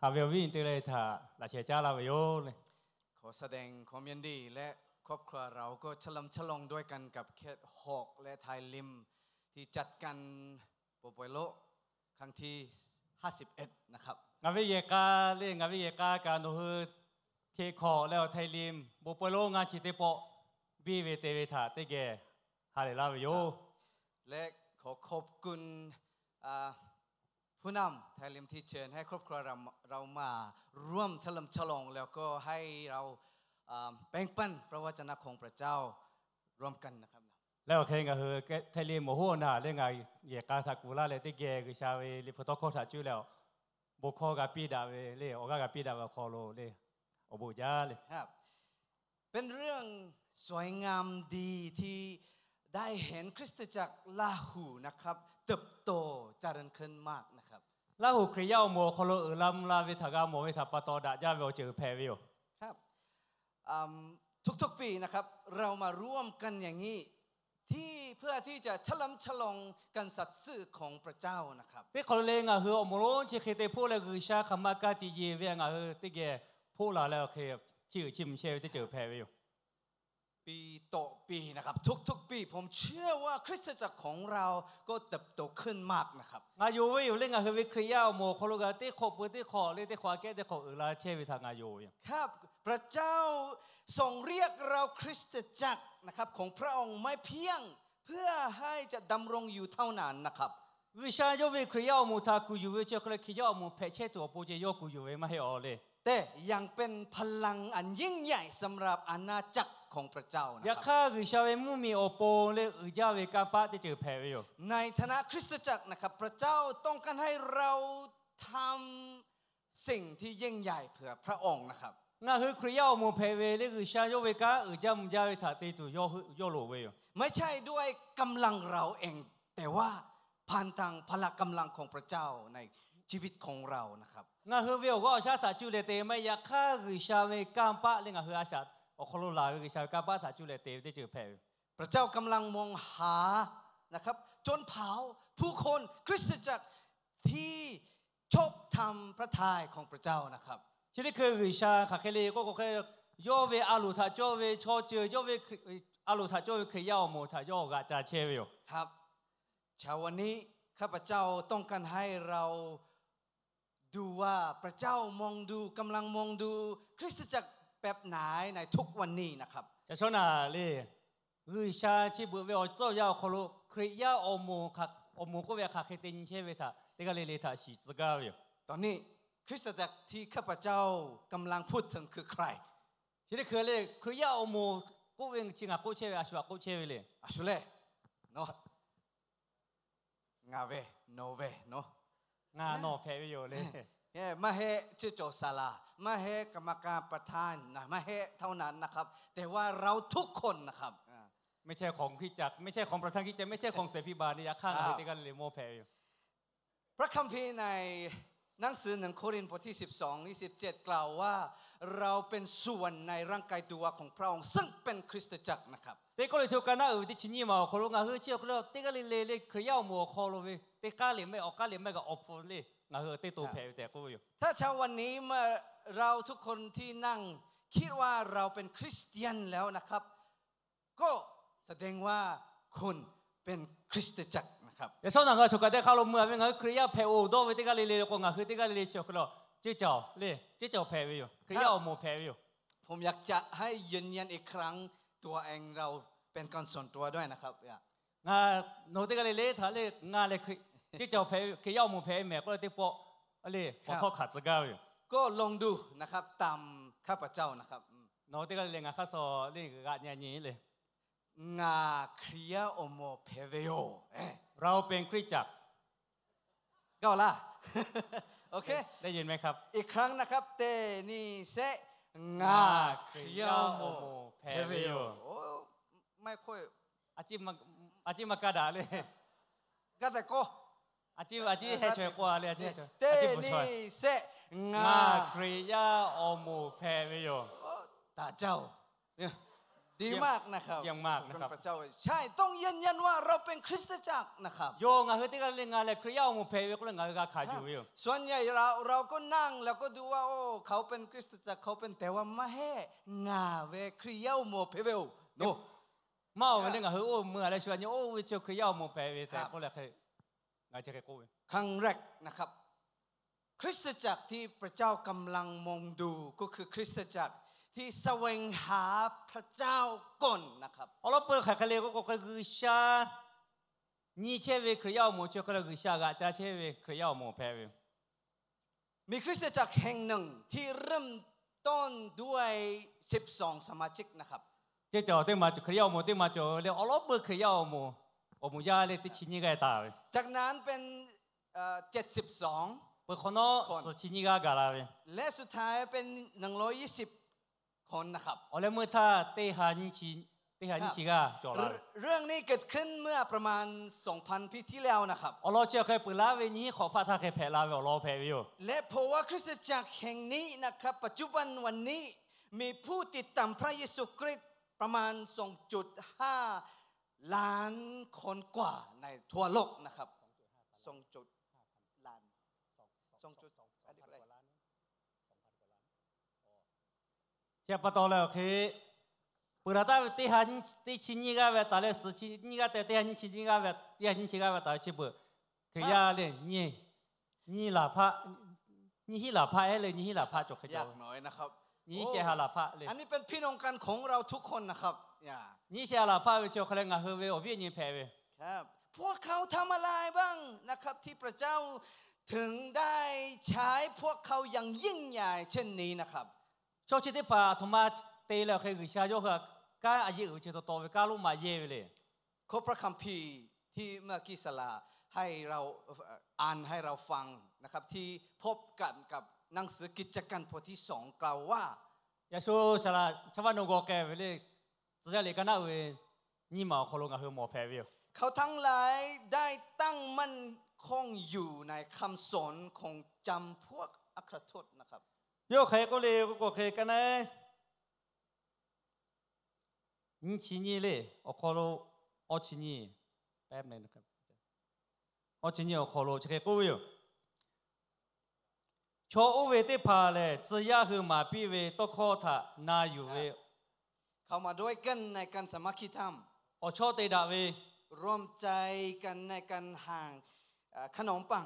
Haꞈ ve awˬ viˉ awˬ nyi teˇ g'aˇ le htaꞈ laꞈ sheh caˉ laˇ ve yoˬ le. ขอแสดงความยินดี และครอบครัวเราก็เฉลิมฉลองด้วยกันกับแคทฮอคและไทยริม ที่จัดกัน โบโปโล ครั้งที่ ห้าสิบเอ็ด นะครับ Ngaˬ ve yehˬ k'a le, ngaˬ ve yehˬ k'a kaꞈ nawˬ hui Hk'e hkawꞈ leh awˬ htaiˍ liꞈ bon pawehˇ lonˉ ngaˇ chi teˇ pawˆ biˇ ve te ve htaꞈ teˇ geh ha lehˬ laˇ ve yoˬ. และขอขอบคุณ อ่า ผู้นำไทยริมที่เชิญให้ครอบครัวเราเรามาร่วมเฉลิมฉลอง แล้วก็ให้เราอ่าแบ่งปันพระวจนะของพระเจ้าร่วมกันนะครับ Leh awˬ hk'e ngaˬ hui htaiˍ liꞈ mawˬ hoˉ awˬ naˬ leh ngaˬ yehˬ k'a htaꞈ kuˬ laˇ leh teˇ geh G'uiˬsha ve liꞈ hpu tawˇ hkawˇ htaꞈ cuˇ leh, bon hkawˇ g'a piˇ daꞈ ve le, awˬ g'aˇ g'a piˇ daꞈ ve awˬ hk'aw lo le, awˬ bon jaˇ le. เป็นเรื่องสวยงามดีที่ได้เห็นคริสตจักรราหูนะครับ เติบโตเจริญขึ้นมากนะครับ Laˇ huˍ Hkriꞈ yaˇ awˬ moˍ awˬ hk'aw lo uiˍ la mvuh la ve htaꞈ g'a mawˬ ve htaꞈ pa taw daꞈ jaˇ ve awˬ ceuˬ hpehꞈ ve yoˬ. ครับ อ่า ทุกๆปีนะครับ เรามาร่วมกันอย่างนี้ ที่เพื่อที่จะเฉลิมฉลองการสัตย์ซื่อของพระเจ้านะครับ Teˇ hk'awꞈ le ngaˬ hui awˬ moˍ lonˉ chi hk'e te hpoˆ leh G'uiˬsha hk'aˬ ma ka tiꞈ yeˬ ve ngaˬ hui teˇ geh hpoˆ laˬ leh awˬ hk'e chiˇ uiˍ chiˇ mvuh chehˇ ve teˇ ceuˬ hpehꞈ ve yoˬ. ปีต่อปีนะครับ ทุกๆปี ผมเชื่อว่าคริสตจักรของเราก็เติบโตขึ้นมากนะครับ Ngaˬ yonˍ ve yoˬ le, ngaˬ hui ve Hkriꞈ yaˇ awˬ moˍ awˬ hk'aw lo kaꞈ teˇ hk'awꞈ peuˬ teˇ hk'awꞈ le, teˇ hk'awꞈ aꞈ kehˉ teˇ hk'awꞈ uiˍ la chehˇ ve htaꞈ ngaˬ yonˍ ve yoˬ. ครับ พระเจ้าทรงเรียกเราคริสตจักรนะครับ ของพระองค์ไม่เพียงเพื่อให้จะดำรงอยู่เท่านั้นนะครับ G'uiˬsha yawˇ ve Hkriꞈ yaˇ awˬ moˍ htaꞈ kuˬ yuˬ ve chi awˬ hk'aw lo Hkriꞈ yaˇ awˬ moˍ hpehꞈ chehˇ tuˬ awˬ pon ceh yawˇ kuˬ yuˬ ve maˇ heˆ awˬ le. แต่ยังเป็นพลังอันยิ่งใหญ่สำหรับอาณาจักรของพระเจ้านะครับ Yaꞈ hk'aˇ G'uiˬsha ve mvuhˇmiˬ awˬ pon leh uiˍ jaˇ ve kanˇ paˆ teˇ ceuˬ hpehꞈ ve yoˬ. ในฐานะคริสตจักรนะครับ พระเจ้าต้องการให้เราทำสิ่งที่ยิ่งใหญ่เพื่อพระองค์นะครับ Ngaˬ hui Hkriꞈ yaˇ awˬ moˍ hpehꞈ ve leh G'uiˬsha yawˇ ve kanˉ uiˍ jaˇ mvuh jaˇ ve htaꞈ te tuˬ yawˇ loˍ ve yoˬ. ไม่ใช่ด้วยกำลังเราเอง แต่ว่าผ่านทางพละกำลังของพระเจ้าในชีวิตของเรานะครับ Ngaˬ hui ve awˬ g'aˇ awˬ shaˉ htaꞈ cuˇ leh te maˇ heˆ, yaꞈ hk'aˇ G'uiˬsha ve kanˇ paˆ leh ngaˬ hui a shaꞈ awˬ hk'aw lo laˬ ve G'uiˬsha ve kanˇ paˆ htaꞈ cuˇ leh te ve teˇ ceuˬ hpehꞈ ve yoˬ. พระเจ้ากำลังมองหานะครับ ชนเผ่า ผู้คน คริสตจักรที่ชอบทำพระทัยของพระเจ้านะครับ Chi teˇ hkui G'uiˬsha hk'aˬ hk'e le k'oˆ k'o hk'e, yawˇ ve a loˍ htaꞈ cawˇ ve chaw ceuˬ, yawˇ ve a loˍ htaꞈ cawˇ ve Hkriꞈ yaˇ awˬ moˍ htaꞈ yawˇ g'aꞈ ca chehˇ ve yoˬ. ครับ เช้าวันนี้ข้าพเจ้าต้องการให้เราดูว่าพระเจ้ามองดู กำลังมองดูคริสตจักรแบบไหนในทุกวันนี้นะครับ Yaꞈ shawˉ naˍ le, G'uiˬsha chi beuꞈ ve awˬ tcuhˉ awˬ yanˇ awˬ hk'aw lo Hkriꞈ yaˇ awˬ moˍ, awˬ moˍ k'oˆ ve hk'aˬ hk'e te nyi chehˇ ve htaꞈ teˇ g'aˇ le le htaꞈ shiˍ tcuh gaˇ ve yoˬ. ตอนนี้คริสตจักรที่ข้าพเจ้ากำลังพูดถึงคือใคร Chi teˇ hkui le, Hkriꞈ yaˇ awˬ moˍ k'oˆ ve chi ngaˬ k'oˆ chehˇ ve a shu htaꞈ k'oˆ chehˇ ve le. อาชูเล่ เนาะ Ngaˬ ve, nawˬ ve, nawˬ, ngaˬ nawˬ hpehꞈ ve yoˬ le. ไม่ใช่ชื่อเจ้าศาลา ไม่ใช่กรรมการประธานนะ ไม่ใช่เท่านั้นนะครับ แต่ว่าเราทุกคนนะครับ ไม่ใช่ของคริสตจักร ไม่ใช่ของประธานคริสตจักร ไม่ใช่ของเสพหิบาท yaꞈ hk'aˇ ngaˬ hui teˇ g'aˇ le le mawˇ hpehꞈ ve yoˬ. พระคัมภีร์ในหนังสือหนึ่งโครินธ์บทที่สิบสอง ยี่สิบเจ็ด กล่าวว่า เราเป็นส่วนในร่างกายตัวของพระองค์ ซึ่งเป็นคริสตจักรนะครับ Teˇ Kawˇrenˍhtuˆ ka naˉ uiˍ ve teˇ chi nyiˇ ma awˬ hk'aw lo ngaˬ hui chi awˬ hk'aw lo teˇ g'aˇ le le le Hkriꞈ yaˇ awˬ moˍ awˬ hk'aw lo ve teˇ k'aˉ le maˇ heˆ, awˬ k'aˉ le maˇ heˆ, awˬ hpu le ngaˬ hui teˇ to hpehꞈ ve tehꞈ k'oˆ ve yoˬ. ถ้าเช้าวันนี้เมื่อเราทุกคนที่นั่งคิดว่าเราเป็นคริสเตียนแล้วนะครับ ก็แสดงว่าคุณเป็นคริสตจักรนะครับ Yaꞈ shawˉ naˍ ngaˬ hui choˬ kaꞈ teˇ hk'aˇ lo mui a ve ngaˬ hui Hkriꞈ yaˇ hpehꞈ-oˬ dawˇ ve teˇ g'aˇ le le k'o, ngaˬ hui teˇ g'aˇ le le chi awˬ hk'aw lo ceˇ caoˬ le, ceˇ caoˬ hpehꞈ ve yoˬ. Hkriꞈ yaˇ awˬ moˍ hpehꞈ ve yoˬ. ผมอยากจะให้ยืนยันอีกครั้ง ตัวเองเราเป็นการส่วนตัวด้วยนะครับ Ngaˬ nawˬ hui teˇ g'aˇ le le htaꞈ le ngaˬ lehˬ ceˇ caoˬ hpehꞈ ve, Hkriꞈ yaˇ awˬ moˍ hpehꞈ ve mehˍ k'oˆ leh teˇ pawˆ le, awˬ htawˇ hk'aˬ tcuh gaˇ ve yoˬ. ก็ลองดูนะครับ ตามข้าพเจ้านะครับ Nawˬ hui teˇ g'aˇ le le ngaˬ hk'aˇ suh le g'aꞈ nyi nyi le. ငါခရစ်ယားအမော်ဖဲဝေယော เราเป็นคริสตจักร ก็ล่ะ โอเค ได้ยินไหมครับ อีกครั้งนะครับ เตนี่เซะ ငါခရစ်ယားအမော်ဖဲဝေယော โอ้ ไม่ค่อย อาจิมา อาจิมากาดาเลย ก็แต่ก็ อาจิ อาจิ ဟဲချွဲ ကွာ လေ อาจิ ဟဲချွဲ เตนี่เซะ ငါခရစ်ယားအမော်ဖဲဝေယော โอ้ ตาเจ้า เนี่ย ดีมากนะครับ เยี่ยมมากนะครับ เป็นพระเจ้า ใช่ ต้องยืนยันว่าเราเป็นคริสตจักรนะครับ Yawˇ ngaˬ hui teˇ g'aˇ le le ngaˬ lehˬ Hkriꞈ yaˇ awˬ moˍ hpehꞈ ve k'oˆ leh ngaˬ hui g'a hkanˍ yuˬ ve yoˬ. ส่วนใหญ่เรา เราก็นั่งแล้วก็ดูว่า โอ้ เขาเป็นคริสตจักร เขาเป็น แต่ว่าไม่ให้ ngaˬ ve Hkriꞈ yaˇ awˬ moˍ hpehꞈ ve yoˬ. Maˇ oˬ ve le ngaˬ hui oˇ mui a leh shu a nyi oˇ ve chi Hkriꞈ yaˇ awˬ moˍ hpehꞈ ve tehꞈ k'oˆ leh hk'e, ngaˬ chi hk'e k'oˆ ve ครั้งแรกนะครับ คริสตจักรที่พระเจ้ากำลังมองดูก็คือคริสตจักรที่แสวงหาพระเจ้าก่อนนะครับ Awˬ lawn peuˬ hk'aˬ hk'e le k'oˆ k'o hk'e G'uiˬsha nyi chehˇ ve Hkriꞈ yaˇ awˬ moˍ chi hk'e le G'uiˬsha g'aꞈ ca chehˇ ve Hkriꞈ yaˇ awˬ moˍ hpehꞈ ve yoˬ. มีคริสตจักรแห่งหนึ่งที่เริ่มต้นด้วยสิบสองสมาชิกนะครับ Ceˇ cawˬ teˇ maˬ cawˬ Hkriꞈ yaˇ awˬ moˍ teˇ maˬ cawˬ ve le awˬ lawn peuˬ Hkriꞈ yaˇ awˬ moˍ, awˬ moˍ yaˇ le teˇ chi nyiˇ g'aˇ taˍ ve. จากนั้นเป็น เอ่อ เจ็ดสิบสอง Peuˬ hk'awꞈ nawˉ suhˍ chi nyiˇ g'aˇ gaˬ la ve. และสุดท้ายเป็นหนึ่งร้อยยี่สิบคนนะครับ Awˬ leh meuˇ htaˇ teˇ ha nyiˇ chi g'aˇ cawˬ la ve. เรื่องนี้เกิดขึ้นเมื่อประมาณสองพันปีที่แล้วนะครับ Awˬ lawn chi awˬ hk'e peuˬ laˇ ve nyiˇ hinˉ hk'awꞈ hpaˆ htaˇ hk'e hpehꞈ la ve awˬ lawn hpehꞈ ve yoˬ. และเพราะว่าคริสตจักรแห่งนี้นะครับ ปัจจุบันวันนี้มีผู้ติดตามพระเยซูคริสต์ประมาณสองจุดห้าล้านคนกว่าในทั่วโลกนะครับ สองจุด ล้าน สองจุด Chi pa taw leh awˬ hk'e peuˬ laˬ taˍ ve teˇ ha, teˇ chi nyiˇ g'aˇ ve taˍ leh suhˍ chi nyiˇ g'aˇ te teˇ ha nyiˇ chi nyiˇ g'aˇ ve, teˇ ha nyiˇ chi g'aˇ ve taˍ ve chi beuꞈ Hkriꞈ yaˇ le nyiˇ, nyiˇ laˬ hpaˆ, nyiˇ hinˉ laˬ hpaˆ eh le nyiˇ hinˉ laˬ hpaˆ cawˬ hk'e cawˬ ve. Nyiˇ shehˆ ha laˬ hpaˆ le. อันนี้เป็นพี่น้องกันของเราทุกคนนะครับ Nyiˇ shehˆ ha laˬ hpaˆ ve chi awˬ hk'e leh ngaˬ hui ve awˬ viˉ awˬ nyi hpehꞈ ve พวกเขาทำอะไรบ้างนะครับ ที่พระเจ้าถึงได้ใช้พวกเขาอย่างยิ่งใหญ่เช่นนี้นะครับ Chaw chi teˇ hpaˍ aˬ htoꞈ ma te leh awˬ hk'e G'uiˬsha yawˇ hui kanˉ a yeˇ uiˍ ve chi taw taw ve kanˉ lonˉ ma yehˇ ve le. ข้อพระคัมภีร์ที่เมื่อกี้สลาให้เรา อ่านให้เราฟังนะครับ ที่พบกันกับหนังสือกิจการบทที่สองกล่าวว่า Yaꞈ shu saˍ laꞈ chaˇ vaˇ nawˬ g'aw k'ai ve le, tcuh yaˇ liꞈ ka naˆ uiˍ ve nyiˇ maˬ awˬ hk'aw lo ngaˬ hui mawˬ hpehꞈ ve yoˬ. เขาทั้งหลายได้ตั้งมั่นคงอยู่ในคำสอนของจำพวกอัครทูตนะครับ Yawˇ hk'aˬ hk'e k'oˆ le k'oˆ k'o hk'e ka naˆ nyiˇ chi nyiˇ le awˬ hk'aw lo, awˇ chi nyiˇ, awˇ chi nyiˇ awˬ hk'aw lo chi hk'e k'oˆ ve yoˬ. Chaw oˇ ve teˇ hpaˍ lehˬ tcuh yaˇ hui maˍ piˇ ve tawˇ hkawˇ htaꞈ na yuˬ ve เข้ามาด้วยกันในการสามัคคีธรรม awˬ chawˇ te daꞈ ve, ร่วมใจกันในการหั่น เอ่อ ขนมปัง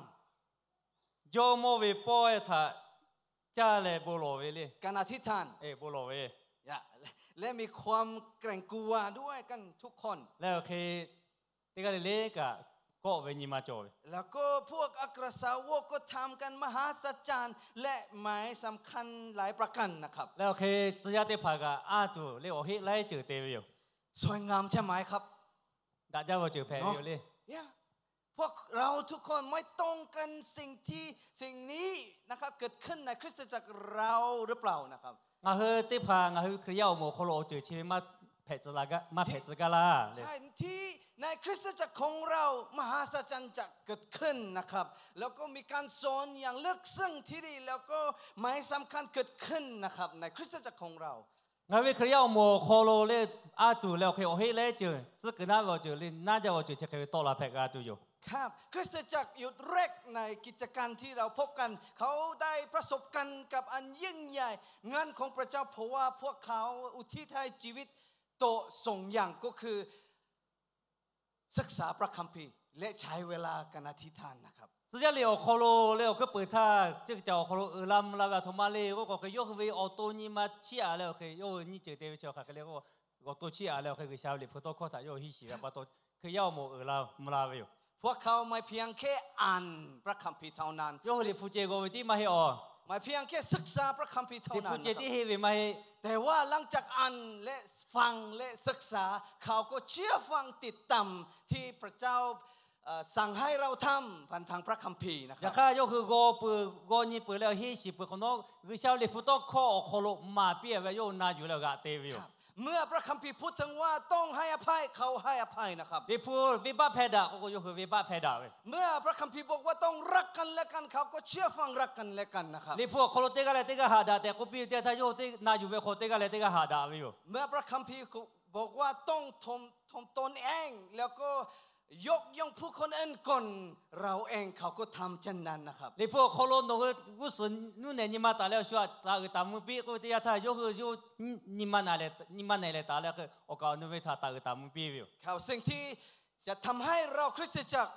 Jawˇmawˇ ve pawehˇ htaꞈ caˇ leh bon lawˬ ve le. การอธิษฐาน Bon lawˬ ve และมีความเกรงกลัวด้วยกันทุกคน Leh awˬ hk'e teˇ g'aˇ le le kaꞈ kawˆ ve nyi ma cawˬ ve. แล้วก็พวกอัครสาวกก็ทำการมหัศจรรย์และหมายสำคัญหลายประการนะครับ Leh awˬ hk'e tcuh yaˇ teˇ hpaˍ kaꞈ a tuˬ le awˬ heˆ laiˉ ceuˬ te ve yoˬ. สวยงามใช่ไหมครับ Daꞈ jaˇ ve awˬ ceuˬ hpehꞈ ve yoˬ le. พวกเราทุกคนไม่ต้องการสิ่งที่ สิ่งนี้นะครับ เกิดขึ้นในคริสตจักรเราหรือเปล่านะครับ Ngaˬ hui teˇ hpaˍ ngaˬ hui Hkriꞈ yaˇ awˬ moˍ awˬ hk'aw lo awˬ ceuˬ chi ve maˇ hpehꞈ tcuh gaˇ laˇ. ที่ในคริสตจักรของเรามหัศจรรย์จะเกิดขึ้นนะครับ แล้วก็มีการสอนอย่างลึกซึ้งที่ดี แล้วก็หมายสำคัญเกิดขึ้นนะครับ ในคริสตจักรของเรา Ngaˬ hui ve Hkriꞈ yaˇ awˬ moˍ awˬ hk'aw lo le a tuˬ leh awˬ hk'e awˬ heˆ laiˉ ceuˬ tcuhˉ kuiˬ naˉ ve awˬ ceuˬ le naˉ jaˇ ve awˬ ceuˬ chi hk'e ve tawˆ la hpehꞈ g'a tuˬ yoˬ. ครับ คริสตจักรยุคแรกในกิจการที่เราพบกัน เขาได้ประสบการณ์กับอันยิ่งใหญ่ งานของพระเจ้า เพราะว่าพวกเขาอุทิศให้ชีวิต ต่อสองอย่าง ก็คือศึกษาพระคัมภีร์ และใช้เวลาการอธิษฐานนะครับ Tcuh yaˇ liꞈ awˬ hk'aw lo leh awˬ hkui peuˬ htaˇ, ceuˬ caˬ awˬ hk'aw lo uiˍ la mvuh la ve aˬ htoꞈ ma le k'oˆ k'o, hk'e yawˇ hui ve awˬ to nyi ma chiˇ aꞈ leh awˬ hk'e yawˇ hui nyiˇ ceuˬ te ve chi hk'aˬ hk'e le k'o, awˬ to chiˇ aꞈ leh awˬ hk'e G'uiˬsha ve liꞈ hpu tawˇ hkawˇ htaꞈ yawˇ hui hiˇ shiˍ ve pa taw, Hkriꞈ yaˇ awˬ moˍ uiˍ la mvuh la ve yoˬ. พวกเขาไม่เพียงแค่อ่านพระคัมภีร์เท่านั้น Yawˇ hui liꞈ hpu ceh g'aw ve tiˉ maˇ heˆ awˬ. ไม่เพียงแค่ศึกษาพระคัมภีร์เท่านั้น Liꞈ hpu ceh tiˉ heˆ ve maˇ heˆ. แต่ว่าหลังจากอ่านและฟังและศึกษา เขาก็เชื่อฟังติดตามที่พระเจ้า เอ่อ สั่งให้เราทำผ่านทางพระคัมภีร์นะครับ Yaꞈ hk'aˇ yawˇ hui g'aw peuˬ, g'aw nyi peuˬ leh hiˇ shiˍ peuˬ hk'awꞈ nawˉ, G'uiˬsha ve liꞈ hpu tawˇ hkawˇ awˬ hk'aw lo maˍ piˇ ve yawˇ hui na yuˬ leh g'aꞈ te ve yoˬ. เมื่อพระคัมภีร์พูดถึงว่าต้องให้อภัย เขาให้อภัยนะครับ Liꞈ hpu venˇbaˆ hpehˇ daꞈ k'oˆ k'o, yawˇ hui venˇbaˆ hpehˇ daꞈ ve. เมื่อพระคัมภีร์บอกว่าต้องรักกันและกัน เขาก็เชื่อฟังรักกันและกันนะครับ Liꞈ hpu awˬ hk'aw lo teˇ g'aˇ leh teˇ g'aˇ haꞈ daꞈ tehꞈ k'oˆ piˇ ve teˇ htaˇ, yawˇ hui na yuˬ ve hk'aw teˇ g'aˇ leh teˇ g'aˇ haꞈ daꞈ ve yoˬ. เมื่อพระคัมภีร์ บอกว่าต้องทำตนเอง แล้วก็ยกย่องผู้คนอื่นก่อน เราเอง เขาก็ทำเช่นนั้นนะครับ Liꞈ hpu awˬ hk'aw lo nawˬ hui g'uˇ suhˍ nuˇ nehˬ nyi ma taˍ leh awˬ shu htaꞈ taˍ uiˍ taˍ mvuh piˇ k'oˆ ve teˇ yanˇ htaˇ, yawˇ hui yawˇ nyi ma nehˬ leh taˍ leh awˬ kaˍ awˬ nu ve htaꞈ taˍ uiˍ taˍ mvuh piˇ ve yoˬ. สิ่งที่จะทำให้เราคริสตจักร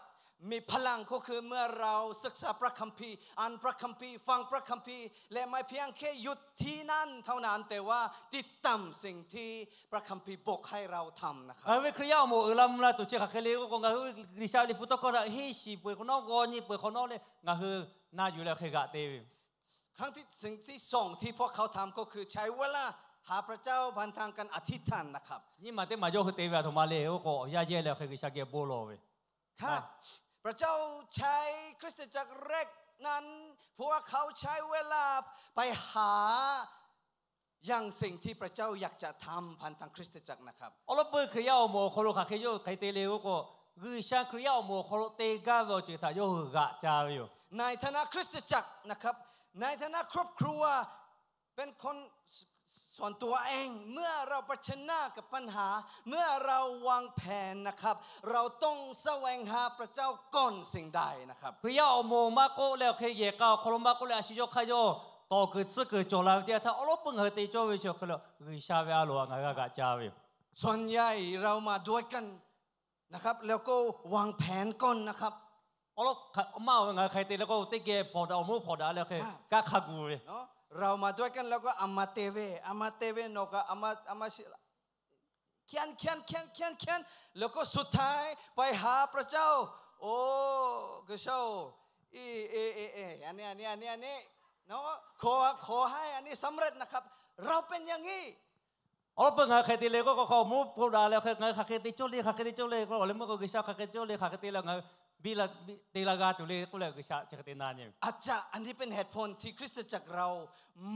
มีพลังก็คือเมื่อเราศึกษาพระคัมภีร์ อ่านพระคัมภีร์ ฟังพระคัมภีร์ และไม่เพียงแค่หยุดที่นั่นเท่านั้น แต่ว่าติดตามสิ่งที่พระคัมภีร์บอกให้เราทำนะครับ Ngaˬ hui ve Hkriꞈ yaˇ awˬ moˍ uiˍ la mvuh la tuˬ chi hk'aˬ hk'e le k'o, ngaˬ hui G'uiˬsha liꞈ hpu tawˇ hkawˇ htaꞈ henˇ shiˍ peuˬ hk'awꞈ nawˉ, g'aw nyi peuˬ hk'awꞈ nawˉ leh ngaˬ hui na yuˬ leh hk'e g'aꞈ te ve yoˬ. ครั้งที่ สิ่งที่สองที่พวกเขาทำก็คือใช้เวลาหาพระเจ้าผ่านทางการอธิษฐานนะครับ Nyiˇ maˬ teˇ maˬ yawˇ hui te ve a htoꞈ ma le k'o, awˬ yanˇ yehˇ leh hk'e G'uiˬsha geh bon lawˬ ve ครับ พระเจ้าใช้คริสตจักรแรกนั้น พวกเขาใช้เวลาไปหา อย่างสิ่งที่พระเจ้าอยากจะทำผ่านทางคริสตจักรนะครับ Awˉ lawˉ peuˇ Hkriꞈ yaˇ awˬ moˍ awˬ hk'aw lo hk'aˬ hk'e yawˇ hk'e te le k'o, G'uiˬsha Hkriꞈ yaˇ awˬ moˍ awˬ hk'aw lo te gaˇ ve awˬ ceuˬ htaꞈ yawˇ hui g'aꞈ ca ve yoˬ. ในฐานะคริสตจักรนะครับ ในฐานะครอบครัว เป็นคนส่วนตัวเอง เมื่อเราเผชิญหน้ากับปัญหา เมื่อเราวางแผนนะครับ เราต้องแสวงหาพระเจ้าก่อนสิ่งใดนะครับ Hkriꞈ yaˇ awˬ moˍ maˇ k'oˆ leh awˬ hk'e yehˬ k'a awˬ hk'aw lo maˇ k'oˆ leh, a shu yawˇ hk'aˇ yawˇ tawˍ kuiˬ tsuhˇ kuiˬ cawˬ la ve teˇ yanˇ htaˇ, awˉ lawˉ peuˇ ngaˬ hui te cawˇ ve chi awˬ hk'e le, G'uiˬsha ve a loˍ htaꞈ ngaˬ hui g'a g'aꞈ ca ve yoˬ. ส่วนใหญ่เรามาด้วยกันนะครับ แล้วก็วางแผนก่อนนะครับ Awˉ lawˉ maˇ, ngaˬ hui hk'aˬ hk'e te leh k'o, teˇ geh hpawnˬ daꞈ, awˬ moˉ hpawnˬ daꞈ leh hk'e kanˉ hk'a gu ve เรามาด้วยกัน แล้วก็เอามาเตเว่ เอามาเตเว่ นกอะ เอามา เอามา เขียน เขียน เขียน เขียน เขียน แล้วก็สุดท้ายไปหาพระเจ้า โอ้ G'uiˬsha-oˬ, อี เอ เอ เอ อันนี้ อันนี้ อันนี้ อันนี้ เนาะ ขอ ขอให้อันนี้สำเร็จนะครับ เราเป็นอย่างนี้ Awˉ lawˉ peuˇ ngaˬ hui hk'aˬ hk'e te le k'o, k'o, k'o, awˬ moˉ hpawnˬ daꞈ leh hk'e ngaˬ hui hk'aˬ hk'e te cawˇ le, hk'aˬ hk'e te cawˇ le k'o, awˬ leh meuˇ k'o G'uiˬsha hk'aˬ hk'e te cawˇ le, hk'aˬ hk'e te leh ngaˬ hui biˇ la, te la g'a tuˬ le k'oˆ leh G'uiˬsha chi hk'e te na nyi ve อาจจะ อันนี้เป็นเหตุผลที่คริสตจักรเรา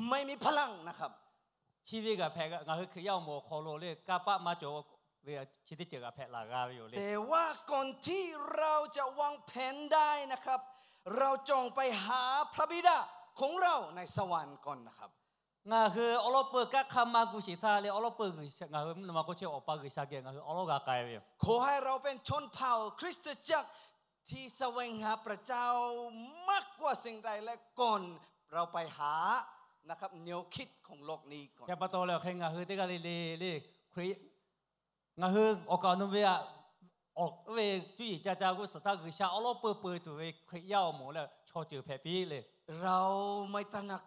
ไม่มีพลัง Chi ve g'a hpehꞈ, ngaˬ hui Hkriꞈ yaˇ awˬ moˍ awˬ hk'aw lo le kanˇ paˆ maˇ cawˬ ve chi teˇ ceuˬ g'a hpehꞈ laˬ g'a ve yoˬ le. แต่ว่าก่อนที่เราจะวางแผนได้นะครับ เราจงไปหาพระบิดาของเราในสวรรค์ก่อนนะครับ Ngaˬ hui awˉ lawˉ peuˇ kanˉ hk'aˇ maˇ gu sheˍ htaˇ le, awˉ lawˉ peuˇ G'uiˬsha, ngaˬ hui mvuhˇ naw ma k'oˆ chehˇ Awˬ pa G'uiˬsha geh ngaˬ hui awˉ lawˉ g'a k'ai ve yoˬ. ขอให้เราเป็นชนเผ่าคริสตจักรที่แสวงหาพระเจ้ามากกว่าสิ่งใด และก่อนเราไปหา นะครับ แนวคิดของโลกนี้ก่อน Chi pa taw leh awˬ hk'e ngaˬ hui teˇ g'aˇ le le le, Hkriꞈ, ngaˬ hui awˬ kaˍ awˬ nu ve a, awˬ ve cuˇ yiˍ ca ca g'uˇ suhˍ htaˇ G'uiˬsha awˉ lawˉ peuˇ peu tuˬ ve Hkriꞈ yaˇ awˬ moˍ leh chaw ceuˬ hpehꞈ piˇ le. เราไม่ตระหนัก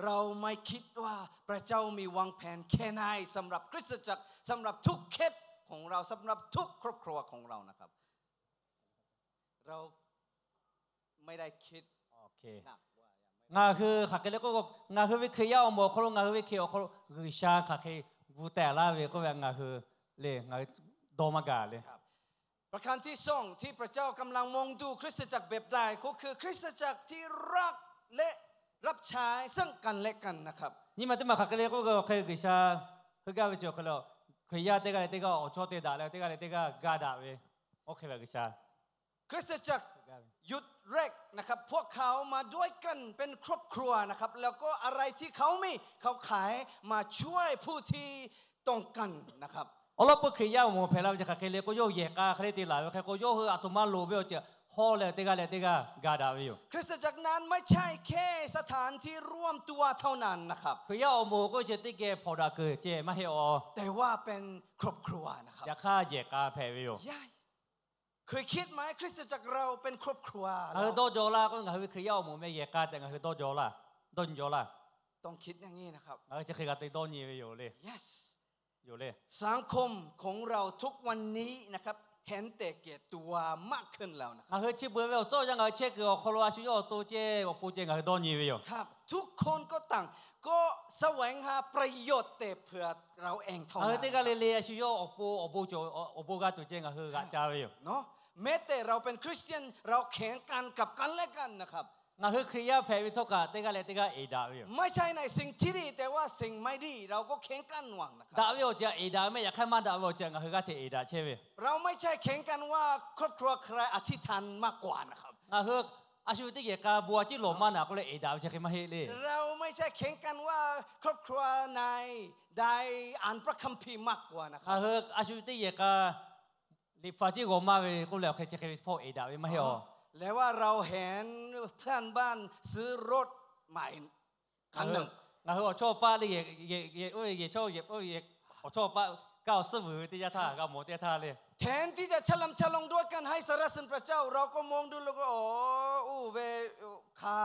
เราไม่คิดว่าพระเจ้ามีวางแผนแค่ไหนสำหรับคริสตจักร สำหรับทุกเคสของเรา สำหรับทุกครอบครัวของเรานะครับ เราไม่ได้คิด Ngaˬ hui hk'aˬ hk'e le k'o, ngaˬ hui ve Hkriꞈ yaˇ awˬ moˍ awˬ hk'aw lo, ngaˬ hui ve Hkriꞈ awˬ hk'aw lo G'uiˬsha hk'aˬ hk'e gu tehˬ laˇ ve k'oˆ ve ngaˬ hui le, ngaˬ hui dawˇ maˇ gaˬ le. ประการที่สองที่พระเจ้ากำลังมองดูคริสตจักร แบบใด ก็คือคริสตจักรที่รักและรับใช้ซึ่งกันและกันนะครับ Nyiˇ maˬ teˇ maˬ hk'aˬ hk'e le k'oˆ ve awˬ hk'e G'uiˬsha heuˆ gaˇ ve ceuˬ awˬ hk'e le, Hkriꞈ yaˇ teˇ g'aˇ leh teˇ g'aˇ awˬ chawˇ te daꞈ leh teˇ g'aˇ leh teˇ g'aˇ ga daꞈ ve, oˇ hk'e ve G'uiˬsha คริสตจักร ยุคแรกนะครับ พวกเขามาด้วยกันเป็นครอบครัวนะครับ แล้วก็อะไรที่เขามี เขาขายมาช่วยผู้ที่ต้องการนะครับ Awˉ lawˉ peuˇ Hkriꞈ yaˇ awˬ moˍ hpehꞈ la ve chi hk'aˬ hk'e le k'o, yawˇ hui yehˬ k'a hk'e le te laˬ ve hk'e k'o, yawˇ hui a htoꞈ ma loˍ ve awˬ ceuˬ hawˇ leh teˇ g'aˇ leh teˇ g'aˇ ga daꞈ ve yoˬ. คริสตจักรนั้นไม่ใช่แค่สถานที่รวมตัวเท่านั้นนะครับ Hkriꞈ yaˇ awˬ moˍ k'oˆ ve chi teˇ geh hpawnˬ daꞈ kuiˬ ceh maˇ heˆ awˬ, แต่ว่าเป็นครอบครัวนะครับ yaꞈ hk'aˇ yehˬ k'a hpehꞈ ve yoˬ. เคยคิดไหม คริสตจักรเราเป็นครอบครัว Ngaˬ hui dawˇ jaw laˇ k'oˆ ve, ngaˬ hui ve Hkriꞈ yaˇ awˬ moˍ meh yehˬ k'a tehꞈ ngaˬ hui dawˇ jaw laˇ, dawˇ nyi jaw laˇ. ต้องคิดอย่างนี้นะครับ Ngaˬ hui chi hk'e g'a te dawˇ nyi ve yoˬ le. Yoˬ le. สังคมของเราทุกวันนี้นะครับ เห็นแต่แก่ตัวมากขึ้นแล้วนะครับ Ngaˬ hui chi beuꞈ ve awˬ tcuhˉ awˬ yanˇ ngaˬ hui chehˇ kuiˬ awˬ hk'aw lo a shu yawˇ awˬ to ceh awˬ pon ceh ngaˬ hui dawˇ nyi ve yoˬ. ครับ ทุกคนก็ต่างก็แสวงหาประโยชน์แต่เพื่อเราเองเท่านั้น Ngaˬ hui teˇ g'aˇ le le a shu yawˇ awˬ pon awˬ bon cawˬ awˬ bon g'a tuˬ ceh ngaˬ hui g'aꞈ ca ve yoˬ. แม้แต่เราเป็นคริสเตียน เราแข็งกันกับกันและกันนะครับ Ngaˬ hui Hkriꞈ yaˇ hpehꞈ ve htawˇ kaꞈ teˇ g'aˇ leh teˇ g'aˇ eˍ daꞈ ve yoˬ. ไม่ใช่ในสิ่งที่ดี แต่ว่าสิ่งไม่ดี เราก็แข็งกันหวังนะครับ Daꞈ ve awˬ ceuˬ eˍ daꞈ ve meh, yaꞈ hk'aˇ maˇ daꞈ ve awˬ ceuˬ ngaˬ hui g'aˇ hteꞈ eˍ daꞈ chehˇ ve. เราไม่ใช่แข็งกันว่าครอบครัวใครอธิษฐานมากกว่านะครับ Ngaˬ hui a shu teˇ geh k'a bon a ciˉ lawˬ maˇ naˍ k'oˆ leh eˍ daꞈ ve chi hk'e maˇ heˆ le. เราไม่ใช่แข่งกันว่าครอบครัวไหนได้อ่านพระคัมภีร์มากกว่านะครับ Ngaˬ hui a shu teˇ geh k'a liꞈ hpu a ciˉ g'aw maˇ ve k'oˆ leh awˬ hk'e chi hk'e ve hpawˇ eˍ daꞈ ve maˇ heˆ aˬ. หรือว่าเราเห็นเพื่อนบ้านซื้อรถใหม่คันหนึ่ง Ngaˬ hui awˬ chawˇ paˆ le, oˇ ve yehˬ chawˇ, awˬ chawˇ paˆ kaˇ awˬ suhˉ vuiˬ ve teˇ yanˇ htaˇ, g'a mawˬ teˇ yanˇ htaˇ le. แทนที่จะฉลองฉลองด้วยกันให้สรรเสริญพระเจ้า เราก็มองดูแล้วก็ อ๋อ อู้เว คา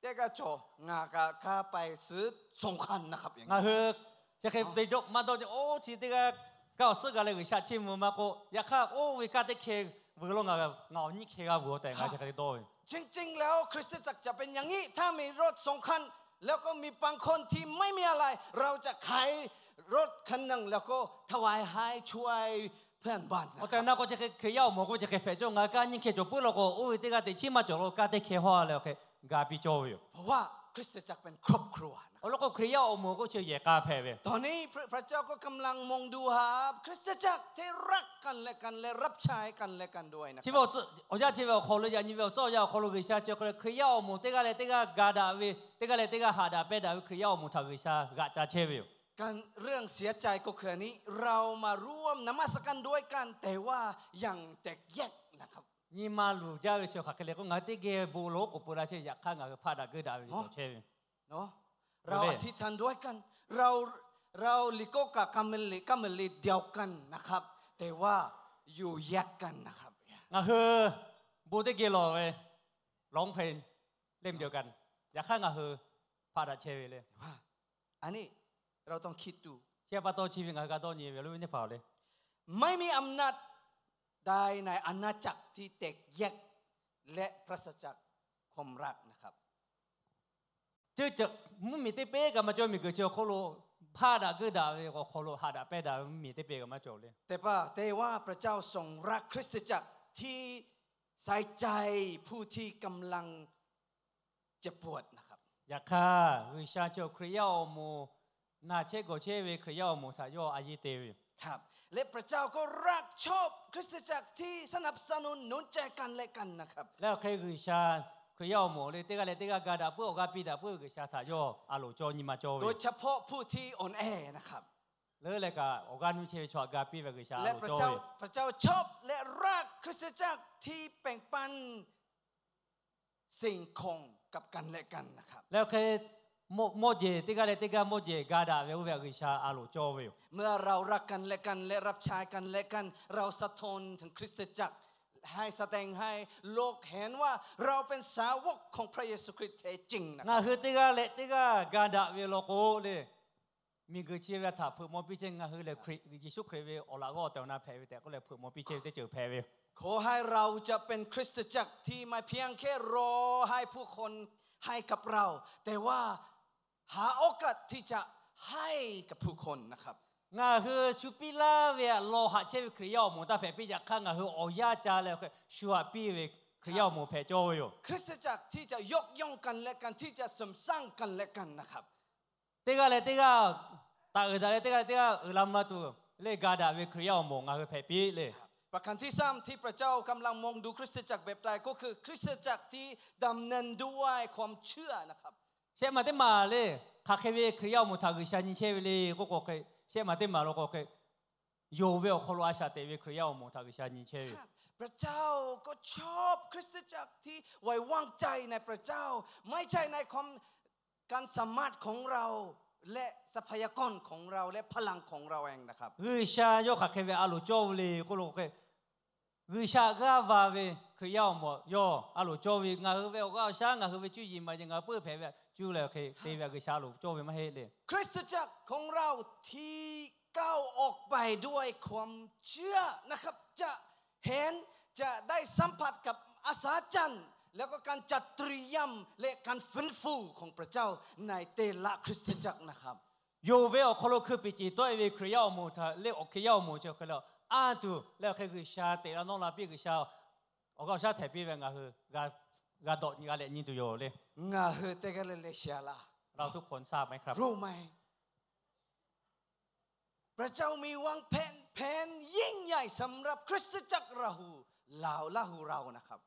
teˇ g'aˇ cawˬ, ngaˬ kaꞈ พาไปซื้อสองคันนะครับ Ngaˬ hui chi hk'e te dawˆ maˇ dawˆ, oˇ chi teˇ g'aˇ kaˇ awˬ suhˉ g'a leh G'uiˬsha chiˇ mvuh maˇ k'oˆ, yaꞈ hk'aˇ oˇ ve kaˇ teˇ hkeh vuiˬ lo ngaˬ, ngaˬ awˬ nyiˇ hkeh g'a vuiˬ awˬ tehꞈ ngaˬ chi hk'e te dawˇ ve. จริงๆแล้วคริสตจักรจะเป็นอย่างนี้ ถ้ามีรถสองคัน แล้วก็มีบางคนที่ไม่มีอะไร เราจะขายรถคันหนึ่ง แล้วก็ถวายให้ช่วยเพื่อนบ้านนะ Awˬ tehꞈ na k'o chi hk'e Hkriꞈ yaˇ awˬ moˍ k'oˆ ve chi hk'e hpehꞈ cawˇ, ngaˬ hui kaˇ nyiˇ hkeh cawˬ puiˉ law k'o, oˇ ve teˇ g'aˇ teꞈ chiˉ maˇ cawˬ lo kaˇ teˇ hkeh hawˇ leh awˬ hk'e ga piˇ cawˇ ve yoˬ. เพราะว่าคริสตจักรเป็นครอบครัว Awˬ lawn k'o Hkriꞈ yaˇ awˬ moˍ k'oˆ chi yehˬ k'a hpehꞈ ve. ตอนนี้พระเจ้าก็กำลังมองดูหาคริสตจักรที่รักกันและกัน Chi ve awˬ yaˇ chi ve awˬ hk'aw lo yaꞈ nyi ve awˬ tcuhˉ awˬ yaˇ awˬ hk'aw lo G'uiˬsha chi hk'e Hkriꞈ yaˇ awˬ moˍ teˇ g'aˇ leh teˇ g'aˇ ga daꞈ ve, teˇ g'aˇ leh teˇ g'aˇ haꞈ daꞈ pehnˇ daꞈ ve Hkriꞈ yaˇ awˬ moˍ htaꞈ G'uiˬsha g'aꞈ ca chehˇ ve yoˬ. เรื่องเสียใจก็คืออันนี้ เรามาร่วมนมัสการด้วยกัน แต่ว่ายังแตกแยกนะครับ Nyi ma luˬ jaˇ ve chi hk'aˬ hk'e le k'o, ngaˬ hui teˇ geh bon lo k'oˍ pui la chehˇ, yaꞈ hk'aˇ ngaˬ hui hpaˆ daꞈ geuˆ daꞈ ve cawˬ chehˇ ve. เราอธิษฐานด้วยกัน เรา เรา เรา หลีโก้กับกำเนิด กำเนิดเดียวกันนะครับ แต่ว่าอยู่แยกกันนะครับ Ngaˬ hui bon teˇ geh lawˬ ve, ร้องเพลงเล่นเดียวกัน, yaꞈ hk'aˇ ngaˬ hui hpaˆ daꞈ chehˇ ve le. อันนี้เราต้องคิดดู Chi pa taw chi ve ngaˬ hui g'a dawˇ nyi ve lo ve teˇ hpaˍ le. ไม่มีอำนาจใดในอาณาจักรที่แตกแยก และปราศจากความรักนะครับ Ceuˇ ceuˬ mvuhˇmiˬ teˇ peˇ kaꞈ maˇ cawˬ, miˬguiˬ chi awˬ hk'oˆ lo hpaˆ daꞈ geuˆ daꞈ ve awˬ hk'aw lo haꞈ daꞈ pehnˇ daꞈ ve mvuhˇmiˬ teˇ peˇ kaꞈ maˇ cawˬ le. แต่ว่า แต่ว่าพระเจ้าทรงรักคริสตจักรที่ใส่ใจผู้ที่กำลังเจ็บปวดนะครับ Yaꞈ hk'aˇ G'uiˬsha chi awˬ Hkriꞈ yaˇ awˬ moˍ, naˬ chehˇ gawˬ chehˇ ve Hkriꞈ yaˇ awˬ moˍ htaꞈ yawˇ a yiˇ te ve yoˬ. ครับ และพระเจ้าก็รักชอบคริสตจักรที่สนับสนุนหนุนใจกันและกันนะครับ Leh awˬ hk'e G'uiˬsha Hkriꞈ yaˇ awˬ moˍ le teˇ g'aˇ leh teˇ g'aˇ ga daꞈ puiˉ awˬ g'aˇ piˇ daꞈ puiˉ ve G'uiˬsha htaꞈ yawˇ a loˍ cawˇ nyi ma cawˇ ve yoˬ. โดยเฉพาะผู้ที่อ่อนแอนะครับ Leuˉ leh kaꞈ awˬ g'aˇ nuˇ chehˇ ve chaw htaꞈ ga piˇ ve G'uiˬsha a loˍ cawˇ ve yoˬ. พระเจ้าชอบและรักคริสตจักรที่แบ่งปันสิ่งของกับกันและกันนะครับ Leh awˬ hk'e mawˇ jeˬ teˇ g'aˇ leh teˇ g'aˇ mawˇ jeˬ ga daꞈ ve oˇ ve G'uiˬsha a loˍ cawˇ ve yoˬ. เมื่อเรารักกันและกันและรับใช้กันและกัน เราสะท้อนถึงคริสตจักร ให้แสดงให้โลกเห็นว่าเราเป็นสาวกของพระเยซูคริสต์แท้จริงนะครับ Ngaˬ hui teˇ g'aˇ leh teˇ g'aˇ ga daꞈ ve law k'o le, miˬguiˬ chi ve htaꞈ hpeuꞈ maw piˇ chehˇ, ngaˬ hui lehˬ Hkriꞈ, Yeˍsuˆ Hkriꞈ ve awˬ laꞈ g'awˇ awˬ tehˬ awˬ na hpehꞈ ve tehꞈ k'oˆ leh hpeuꞈ maw piˇ chehˇ ve teˇ ceuˬ hpehꞈ ve yoˬ. ขอให้เราจะเป็นคริสตจักรที่ไม่เพียงแค่รอให้ผู้คนให้กับเรา แต่ว่าหาโอกาสที่จะให้กับผู้คนนะครับ Ngaˬ hui shu piˇ laˇ ve htaꞈ lawˬ haꞈ chehˇ ve Hkriꞈ yaˇ awˬ moˍ taˇ hpehꞈ piˇ, yaꞈ hk'aˇ ngaˬ hui awˬ yanˇ ca leh shu haꞈ piˇ ve Hkriꞈ yaˇ awˬ moˍ hpehꞈ cawˇ ve yoˬ. คริสตจักรที่จะยกย่องกันและกัน ที่จะเสริมสร้างกันและกันนะครับ Teˇ g'aˇ leh teˇ g'aˇ taˍ uiˍ daꞈ leh teˇ g'aˇ leh teˇ g'aˇ uiˍ la maˇ tuˬ leh ga daꞈ ve Hkriꞈ yaˇ awˬ moˍ ngaˬ hui hpehꞈ piˇ le. ประการที่สามที่พระเจ้ากำลังมองดูคริสตจักรแบบใด ก็คือคริสตจักรที่ดำเนินด้วยความเชื่อนะครับ Shehˆ maˬ teˇ maˬ le, hk'aˬ hk'e ve Hkriꞈ yaˇ awˬ moˍ htaꞈ G'uiˬsha nyi chehˇ ve le k'oˆ k'o hk'e, shehˆ maˬ teˇ maˬ lo k'o hk'e, yonˍ ve awˬ hk'aw lo a shaꞈ teꞈ ve Hkriꞈ yaˇ awˬ moˍ htaꞈ G'uiˬsha nyi chehˇ ve. พระเจ้าก็ชอบคริสตจักรที่ ไว้วางใจในพระเจ้า ไม่ใช่ในความ การสามารถของเรา และทรัพยากรของเรา และพลังของเราเองนะครับ G'uiˬsha yawˇ hk'aˬ hk'e ve a loˍ cawˇ ve le k'oˆ lo k'o hk'e, G'uiˬsha g'aˇ va ve Hkriꞈ yaˇ awˬ moˍ yawˇ a loˍ cawˇ ve, ngaˬ hui ve awˬ g'aˇ awˬ shaˉ, ngaˬ hui ve cuˇ yiˍ maˍ yiˍ ngaˬ hui peuˇ hpehꞈ ve cuˇ leh hk'e te ve G'uiˬsha a loˍ cawˇ ve maˇ heˆ le. คริสตจักรของเราที่ก้าวออกไปด้วยความเชื่อนะครับ จะเห็น จะได้สัมผัสกับอัศจรรย์ แล้วก็การจัดเตรียม และการฟื้นฟูของพระเจ้าในแต่ละคริสตจักรนะครับ Yonˍ ve awˬ hk'aw lo hkui piˍ ciˍ tawˆ e ve Hkriꞈ yaˇ awˬ moˍ htaꞈ leh awˬ Hkriꞈ yaˇ awˬ moˍ chi hk'e le, anˇ tuˬ leh awˬ hk'e G'uiˬsha teꞈ la nawˇ la piˇ G'uiˬsha awˬ g'aˇ awˬ shaˉ htehꞈ piˇ ve ngaˬ hui g'a dawꞈ nyi g'a leh nyi tuˬ yoˬ le. เราทุกคนทราบไหมครับ รู้ไหม พระเจ้ามีวางแผน แผนยิ่งใหญ่สำหรับคริสตจักรราหู ลาว ราหูเรานะครับ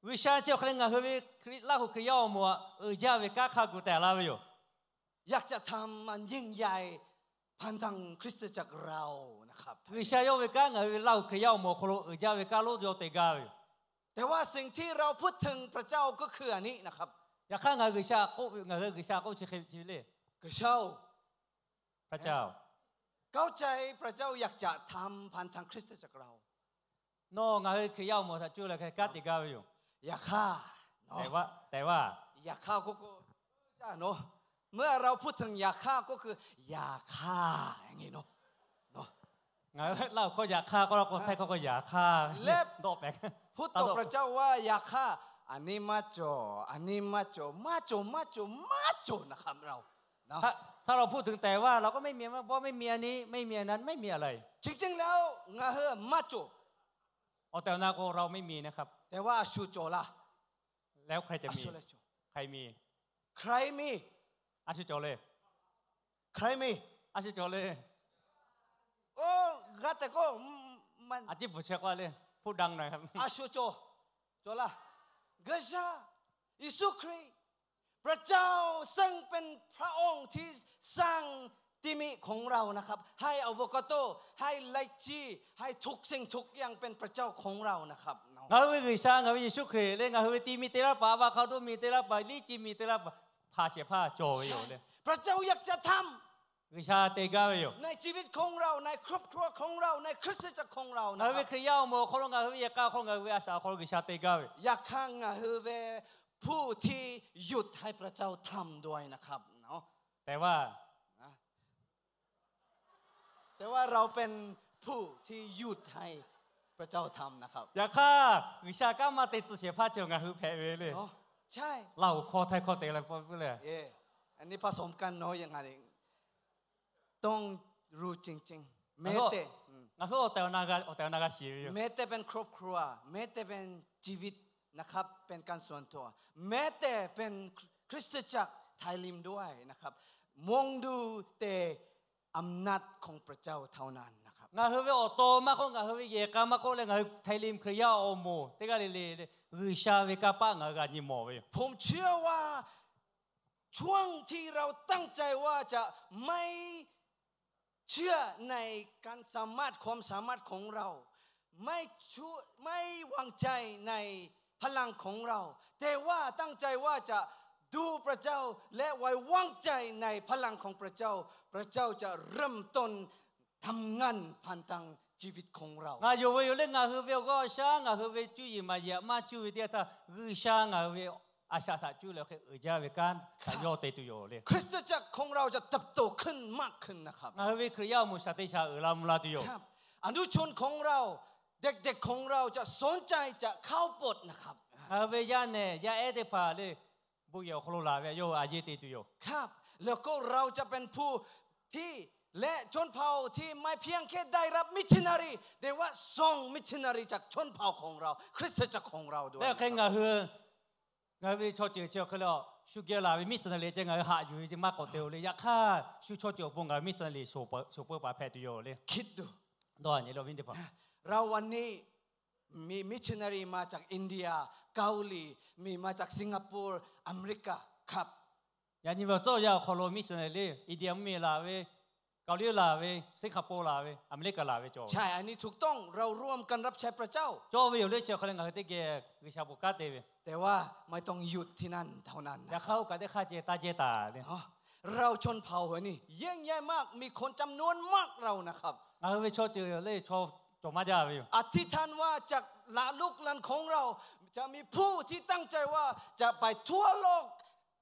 G'uiˬsha chi awˬ hk'e leh ngaˬ hui ve Laˇ huˍ Hkriꞈ yaˇ awˬ moˍ aꞈ uiˍ jaˇ ve kanˉ hk'a gu tehꞈ laˇ ve yoˬ. อยากจะทำมันยิ่งใหญ่ผ่านทางคริสตจักรเรา นะครับ G'uiˬsha yawˇ ve kanˉ ngaˬ hui ve Laˇ huˍ Hkriꞈ yaˇ awˬ moˍ awˬ hk'aw lo uiˍ jaˇ ve kanˉ lonˉ yawˇ te gaˇ ve yoˬ. แต่ว่าสิ่งที่เราพูดถึงพระเจ้าก็คืออันนี้นะครับ Yaꞈ hk'aˇ ngaˬ hui G'uiˬsha k'oˆ ve, ngaˬ hui G'uiˬsha k'oˆ chi hk'e chi ve le. กระเช้า พระเจ้า เข้าใจพระเจ้าอยากจะทำผ่านทางคริสตจักรเรา Nawˬ ngaˬ hui Hkriꞈ yaˇ awˬ moˍ htaꞈ cuˇ leh hk'e kanˉ te gaˇ ve yoˬ. อย่าฆ่า แต่ว่า แต่ว่า อย่าฆ่า ก็คือ เมื่อเราพูดถึงอย่าฆ่า ก็คือ อย่าฆ่า อย่างนี้เนาะ Ngaˬ hui Laˇ huˍ hkawˇ อย่าฆ่า k'oˆ la k'o, Htaiˇ hkawˇ k'o อย่าฆ่า และ dawˆ pehˍ พูดต่อพระเจ้าว่า อย่าฆ่า อันนี้ maˇ cawˬ, อันนี้ maˇ cawˬ, maˇ cawˬ, maˇ cawˬ, maˇ cawˬ นะครับ เรา ถ้า ถ้าเราพูดถึงแต่ว่า เราก็ไม่มี เพราะไม่มีอันนี้ ไม่มีอันนั้น ไม่มีอะไร จริงๆแล้ว ngaˬ hui maˇ cawˬ. Awˬ tehˬ awˬ na k'o เราไม่มีนะครับ แต่ว่า a shu cawˬ laˇ. แล้วใครจะมี ใครมี ใครมี A shu cawˬ le. ใครมี A shu cawˬ le. โอ้ g'a tehꞈ k'o, a ciˉ bvuhˬ chehˇ k'oˆ le, พูดดังหน่อยครับ a shu cawˬ, cawˬ laˇ. G'uiˬsha Yeˍsuˆ Hkriꞈ พระเจ้าซึ่งเป็นพระองค์ที่สร้างที่มีของเรานะครับ ให้อะโวคาโด ให้ไลชี ให้ทุกสิ่งทุกอย่างเป็นพระเจ้าของเรานะครับ Ngaˬ hui ve G'uiˬsha ngaˬ hui Yeˍsuˆ Hkriꞈ le, ngaˬ hui ve ti mi te laˇ paˍ, อะโวคาโด mi te laˇ paˍ, ลิชี mi te laˇ paˍ, hpaˍ shehˍ hpaˇ cawˬ ve yoˬ le. พระเจ้าอยากจะทำ G'uiˬsha te gaˇ ve yoˬ. ในชีวิตของเรา ในครอบครัวของเรา ในคริสตจักรของเรา Ngaˬ hui ve Hkriꞈ yaˇ awˬ moˍ awˬ hk'aw lo, ngaˬ hui ve yehˬ k'a awˬ hk'aw lo, ngaˬ hui ve a shaꞈ awˬ hk'aw lo G'uiˬsha te gaˇ ve. อยากให้ ngaˬ hui ve ผู้ที่หยุดให้พระเจ้าทำด้วยนะครับ แต่ว่า แต่ว่าเราเป็นผู้ที่หยุดให้พระเจ้าทำนะครับ Yaꞈ hk'aˇ G'uiˬsha kanˉ maˇ te tcuh shehˍ hpaˇ chi ngaˬ hui hpehꞈ ve le. ใช่ Laˇ huˍ hkawˇ Htaiˇ hkawˇ te la pa ve le. อันนี้ผสมกันเนาะ อย่างนั้นเอง ต้องรู้จริงๆ แม้แต่ Ngaˬ hui awˬ tehˬ awˬ na g'a shiˍ ve yoˬ. แม้แต่เป็นครอบครัว แม้แต่เป็นชีวิตนะครับ เป็นการส่วนตัว แม้แต่เป็นคริสตจักรไทยริมด้วยนะครับ มองดูแต่อำนาจของพระเจ้าเท่านั้นนะครับ Ngaˬ hui ve awˬ to maˇ k'oˆ, ngaˬ hui ve yehˬ k'a maˇ k'oˆ leh, ngaˬ hui Htaiˇ lim Hkriꞈ yaˇ awˬ moˍ teˇ g'aˇ le le le, G'uiˬsha ve kanˇ paˆ ngaˬ hui g'a nyi mawˬ ve yoˬ. ผมเชื่อว่า ช่วงที่เราตั้งใจว่าจะไม่เชื่อในการสามารถ ความสามารถของเรา ไม่เชื่อ ไม่วางใจในพลังของเรา แต่ว่าตั้งใจว่าจะดูพระเจ้า และไว้วางใจในพลังของพระเจ้า พระเจ้าจะเริ่มต้นทำงานผ่านทางชีวิตของเรา Ngaˬ yonˍ ve yoˬ le, ngaˬ hui ve awˬ g'aˇ awˬ shaˉ, ngaˬ hui ve cuˇ yiˍ maˍ yiˍ maˇ cuˇ ve teˇ yanˇ htaˇ, G'uiˬsha ngaˬ hui ve a shaꞈ htaꞈ cuˇ leh hk'e uiˍ jaˇ ve kanˉ htaꞈ yawˇ te tuˬ yoˬ le. คริสตจักรของเราจะเติบโตขึ้นมากขึ้นนะครับ Ngaˬ hui ve Hkriꞈ yaˇ awˬ moˍ shaˍ te shaˍ uiˍ la mvuh la tuˬ yoˬ. อนุชนของเรา เด็กๆของเราจะสนใจจะเข้าโบสถ์นะครับ Ngaˬ hui ve yaˇ nehˬ yaˇ ehˉ teˇ hpaˍ le, bon yehˬ awˬ hk'aw lo laˬ ve yawˇ hui a yeˇ te tuˬ yoˬ. ครับ แล้วก็เราจะเป็นผู้ที่ และชนเผ่าที่ไม่เพียงแค่ได้รับมิชชันนารี แต่ว่าส่งมิชชันนารีจากชนเผ่าของเรา คริสตจักรของเราด้วย Leh hk'e ngaˬ hui, ngaˬ hui ve chaw ceuˬ chi awˬ hk'e le, shu geh laˬ ve miˉsuhˍnaˍriˍ ceh ngaˬ hui haꞈ yuˬ ve ceh maˇ k'awꞈ te-o le. Yaꞈ hk'aˇ shu chaw ceuˬ awˬ pon ngaˬ hui miˉsuhˍnaˍriˍ shoˍ peuˬ paˍ hpehꞈ tuˬ yoˬ le. คิดดู Dawˇ haˍ nyi le awˬ viˉ teˇ hpaˍ, เราวันนี้ มีมิชชันนารีมาจากอินเดีย เกาหลี มีมาจากสิงคโปร์ อเมริกาครับ Yaꞈ nyi ve awˬ tcuhˉ awˬ yanˇ awˬ hk'aw lo miˉsuhˍnaˍriˍ le, India mvuhˇmiˬ laˬ ve, Kawˍliˇ laˬ ve, Siˉhkaˍpoˇ laˬ ve, Aˍmeˍriˆkaˍ laˬ ve cawˬ. ใช่ อันนี้ถูกต้อง เราร่วมกันรับใช้พระเจ้า Cawˇ ve yoˬ le, chi awˬ hk'aˇ leh ngaˬ hui teˇ geh G'uiˬsha bon kanˉ te ve. แต่ว่าไม่ต้องหยุดที่นั่นเท่านั้นนะ Yaꞈ hk'aˇ oˇ kaꞈ teˇ hk'aˇ ceh taˇ jehˇ taˍ le. เราชนเผ่าเหล่านี้ยิ่งใหญ่มาก มีคนจำนวนมากเรานะครับ Ngaˬ hui ve chaw ceuˬ le, chaw cawˬ maˇ jaˇ ve yoˬ. อธิษฐานว่าจากหลายลูกหลานของเรา จะมีผู้ที่ตั้งใจว่าจะไปทั่วโลก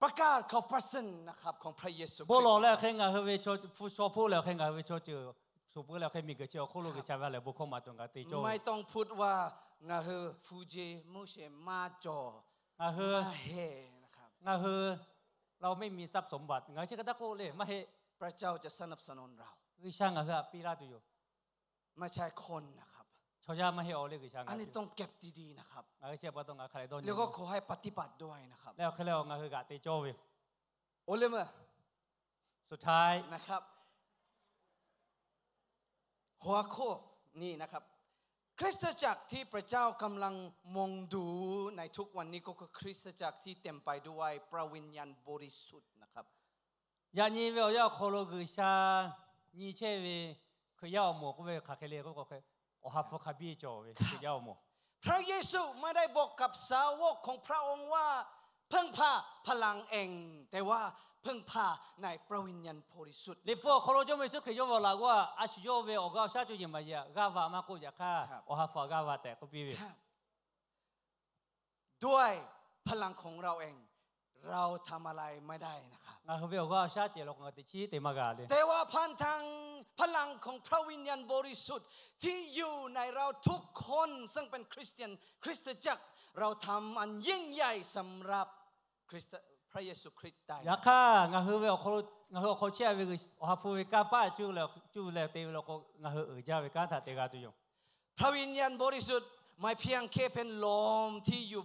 ประกาศข่าวประเสริฐนะครับ ของพระเยซูคริสต์ Bon lawˬ leh hk'e ngaˬ hui ve chaw hpu, chaw hpoˇ leh hk'e ngaˬ hui ve chaw ceuˬ shoˍ peuˬ leh hk'e miˬguiˬ chi awˬ hk'oˆ lo G'uiˬsha ve ha lehˬ bon hkawˇ maˍ tuˬ ngaˬ te cawˇ. ไม่ต้องพูดว่า ngaˬ hui fuˇjeˇ mvuhˇ sheˍ maˇ cawˬ, ngaˬ hui, maˇ heˆ. Ngaˬ hui เราไม่มีทรัพย์สมบัติ ngaˬ hui chi hk'e taˇ k'oˆ le, maˇ heˆ. พระเจ้าจะสนับสนุนเรา G'uiˬsha ngaˬ hui htaꞈ piˇ laˇ tuˬ yoˬ. ไม่ใช่คนนะครับ Chaw yaˇ maˇ heˆ-o le, G'uiˬsha ngaˬ hui. อันนี้ต้องเก็บดีๆนะครับ Ngaˬ hui chi pa taw ngaˬ hui hk'a leh dawˇ nyi แล้วก็ขอให้ปฏิบัติด้วยนะครับ Leh awˬ hk'e leh ngaˬ hui g'aꞈ te cawˇ ve yoˬ. โอเลม สุดท้าย นะครับ หัวข้อนี้นะครับ คริสตจักรที่พระเจ้ากำลังมองดูในทุกวันนี้ก็คือคริสตจักรที่เต็มไปด้วยพระวิญญาณบริสุทธิ์นะครับ Yaꞈ nyi ve awˬ yanˇ awˬ hk'aw lo G'uiˬsha nyi chehˇ ve Hkriꞈ yaˇ awˬ moˍ k'oˆ ve hk'aˬ hk'e le k'o, Awˬ ha hpu hk'a biˇ cawˬ ve Hkriꞈ yaˇ awˬ moˍ. พระเยซูไม่ได้บอกกับสาวกของพระองค์ว่า พึ่งพาพลังเอง แต่ว่าพึ่งพาในพระวิญญาณบริสุทธิ์ Liꞈ hpu awˬ hk'aw lo Jawˇmawˇ Yeˍsuˆ Hkriꞈ yawˇ ve awˬ laꞈ g'awˇ a shu yawˇ ve awˬ g'aˇ awˬ shaˉ co yeˍ maˍ yeˍ g'aˇ va maˇ k'oˆ yaꞈ hk'aˇ, Awˬ ha hpu g'aˇ va tehꞈ k'oˆ piˇ ve. ด้วยพลังของเราเอง เราทำอะไรไม่ได้นะครับ Ngaˬ hui ve awˬ g'aˇ awˬ shaˉ cehˬ lo k'o ngaˬ teꞈ chiˉ te maˇ g'a le. แต่ว่าผ่านทางพลังของพระวิญญาณบริสุทธิ์ที่อยู่ในเราทุกคนซึ่งเป็นคริสเตียนคริสตจักร เราทำอันยิ่งใหญ่สำหรับคริสต- พระเยซูคริสต์ได้ Yaꞈ hk'aˇ ngaˬ hui ve awˬ hk'aw lo, ngaˬ hui awˬ hk'aw chehˇ ve Awˬ ha hpu ve kanˇ paˆ cuˇ leh cuˇ leh te ve law k'o, ngaˬ hui uiˍ jaˇ ve kanˉ htaꞈ te g'a tuˬ yoˬ. พระวิญญาณบริสุทธิ์ไม่เพียงแค่เป็นลมที่อยู่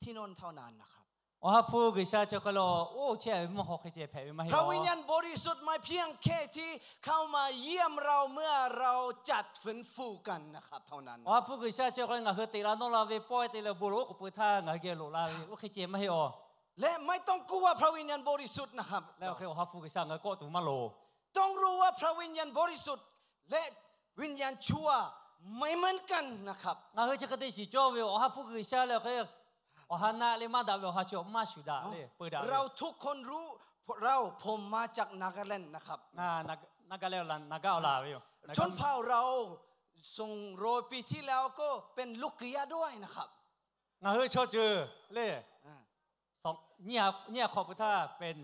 ที่โน่นเท่านั้นนะครับ Awˬ ha hpu G'uiˬsha chi hk'e lo oˇ chehˇ ve mvuhˇ haw hk'e ceh hpehꞈ ve maˇ heˆ. พระวิญญาณบริสุทธิ์ไม่เพียงแค่ที่เข้ามาเยี่ยมเราเมื่อเราจัดฟื้นฟูกันนะครับ เท่านั้น Awˬ ha hpu G'uiˬsha chi hk'e ngaˬ hui teꞈ la nawˇ la ve pawehˇ te leh bon lo oˉ k'oˍ pui htaˇ ngaˬ hui geh loꞈ la ve oˇ hk'e ceh maˇ heˆ awˬ. และไม่ต้องกลัวพระวิญญาณบริสุทธิ์นะครับ Leh hk'e Awˬ ha hpu G'uiˬsha ngaˬ hui kawˆ tuˬ maˇ loˍ. ต้องรู้ว่าพระวิญญาณบริสุทธิ์และวิญญาณชั่วไม่เหมือนกันนะครับ Ngaˬ hui chi hk'e te shiˍ cawˇ ve Awˬ ha hpu G'uiˬsha leh hk'e Awˬ ha naˆ leh maˇ daꞈ ve awˬ ha chi maˇ shuˍ daꞈ le peu daꞈ. เราทุกคนรู้ เรา ผมมาจากนาการแลนด์นะครับ Naˍ gaˇ leh naˍ gaˇ awˬ laˬ ve yoˬ. ชนเผ่าเราสองร้อยปีที่แล้วก็เป็นลูกเกยด้วยนะครับ Ngaˬ hui chaw ceuˬ le nyiˇ ha hk'awꞈ pui htaˇ pehˬ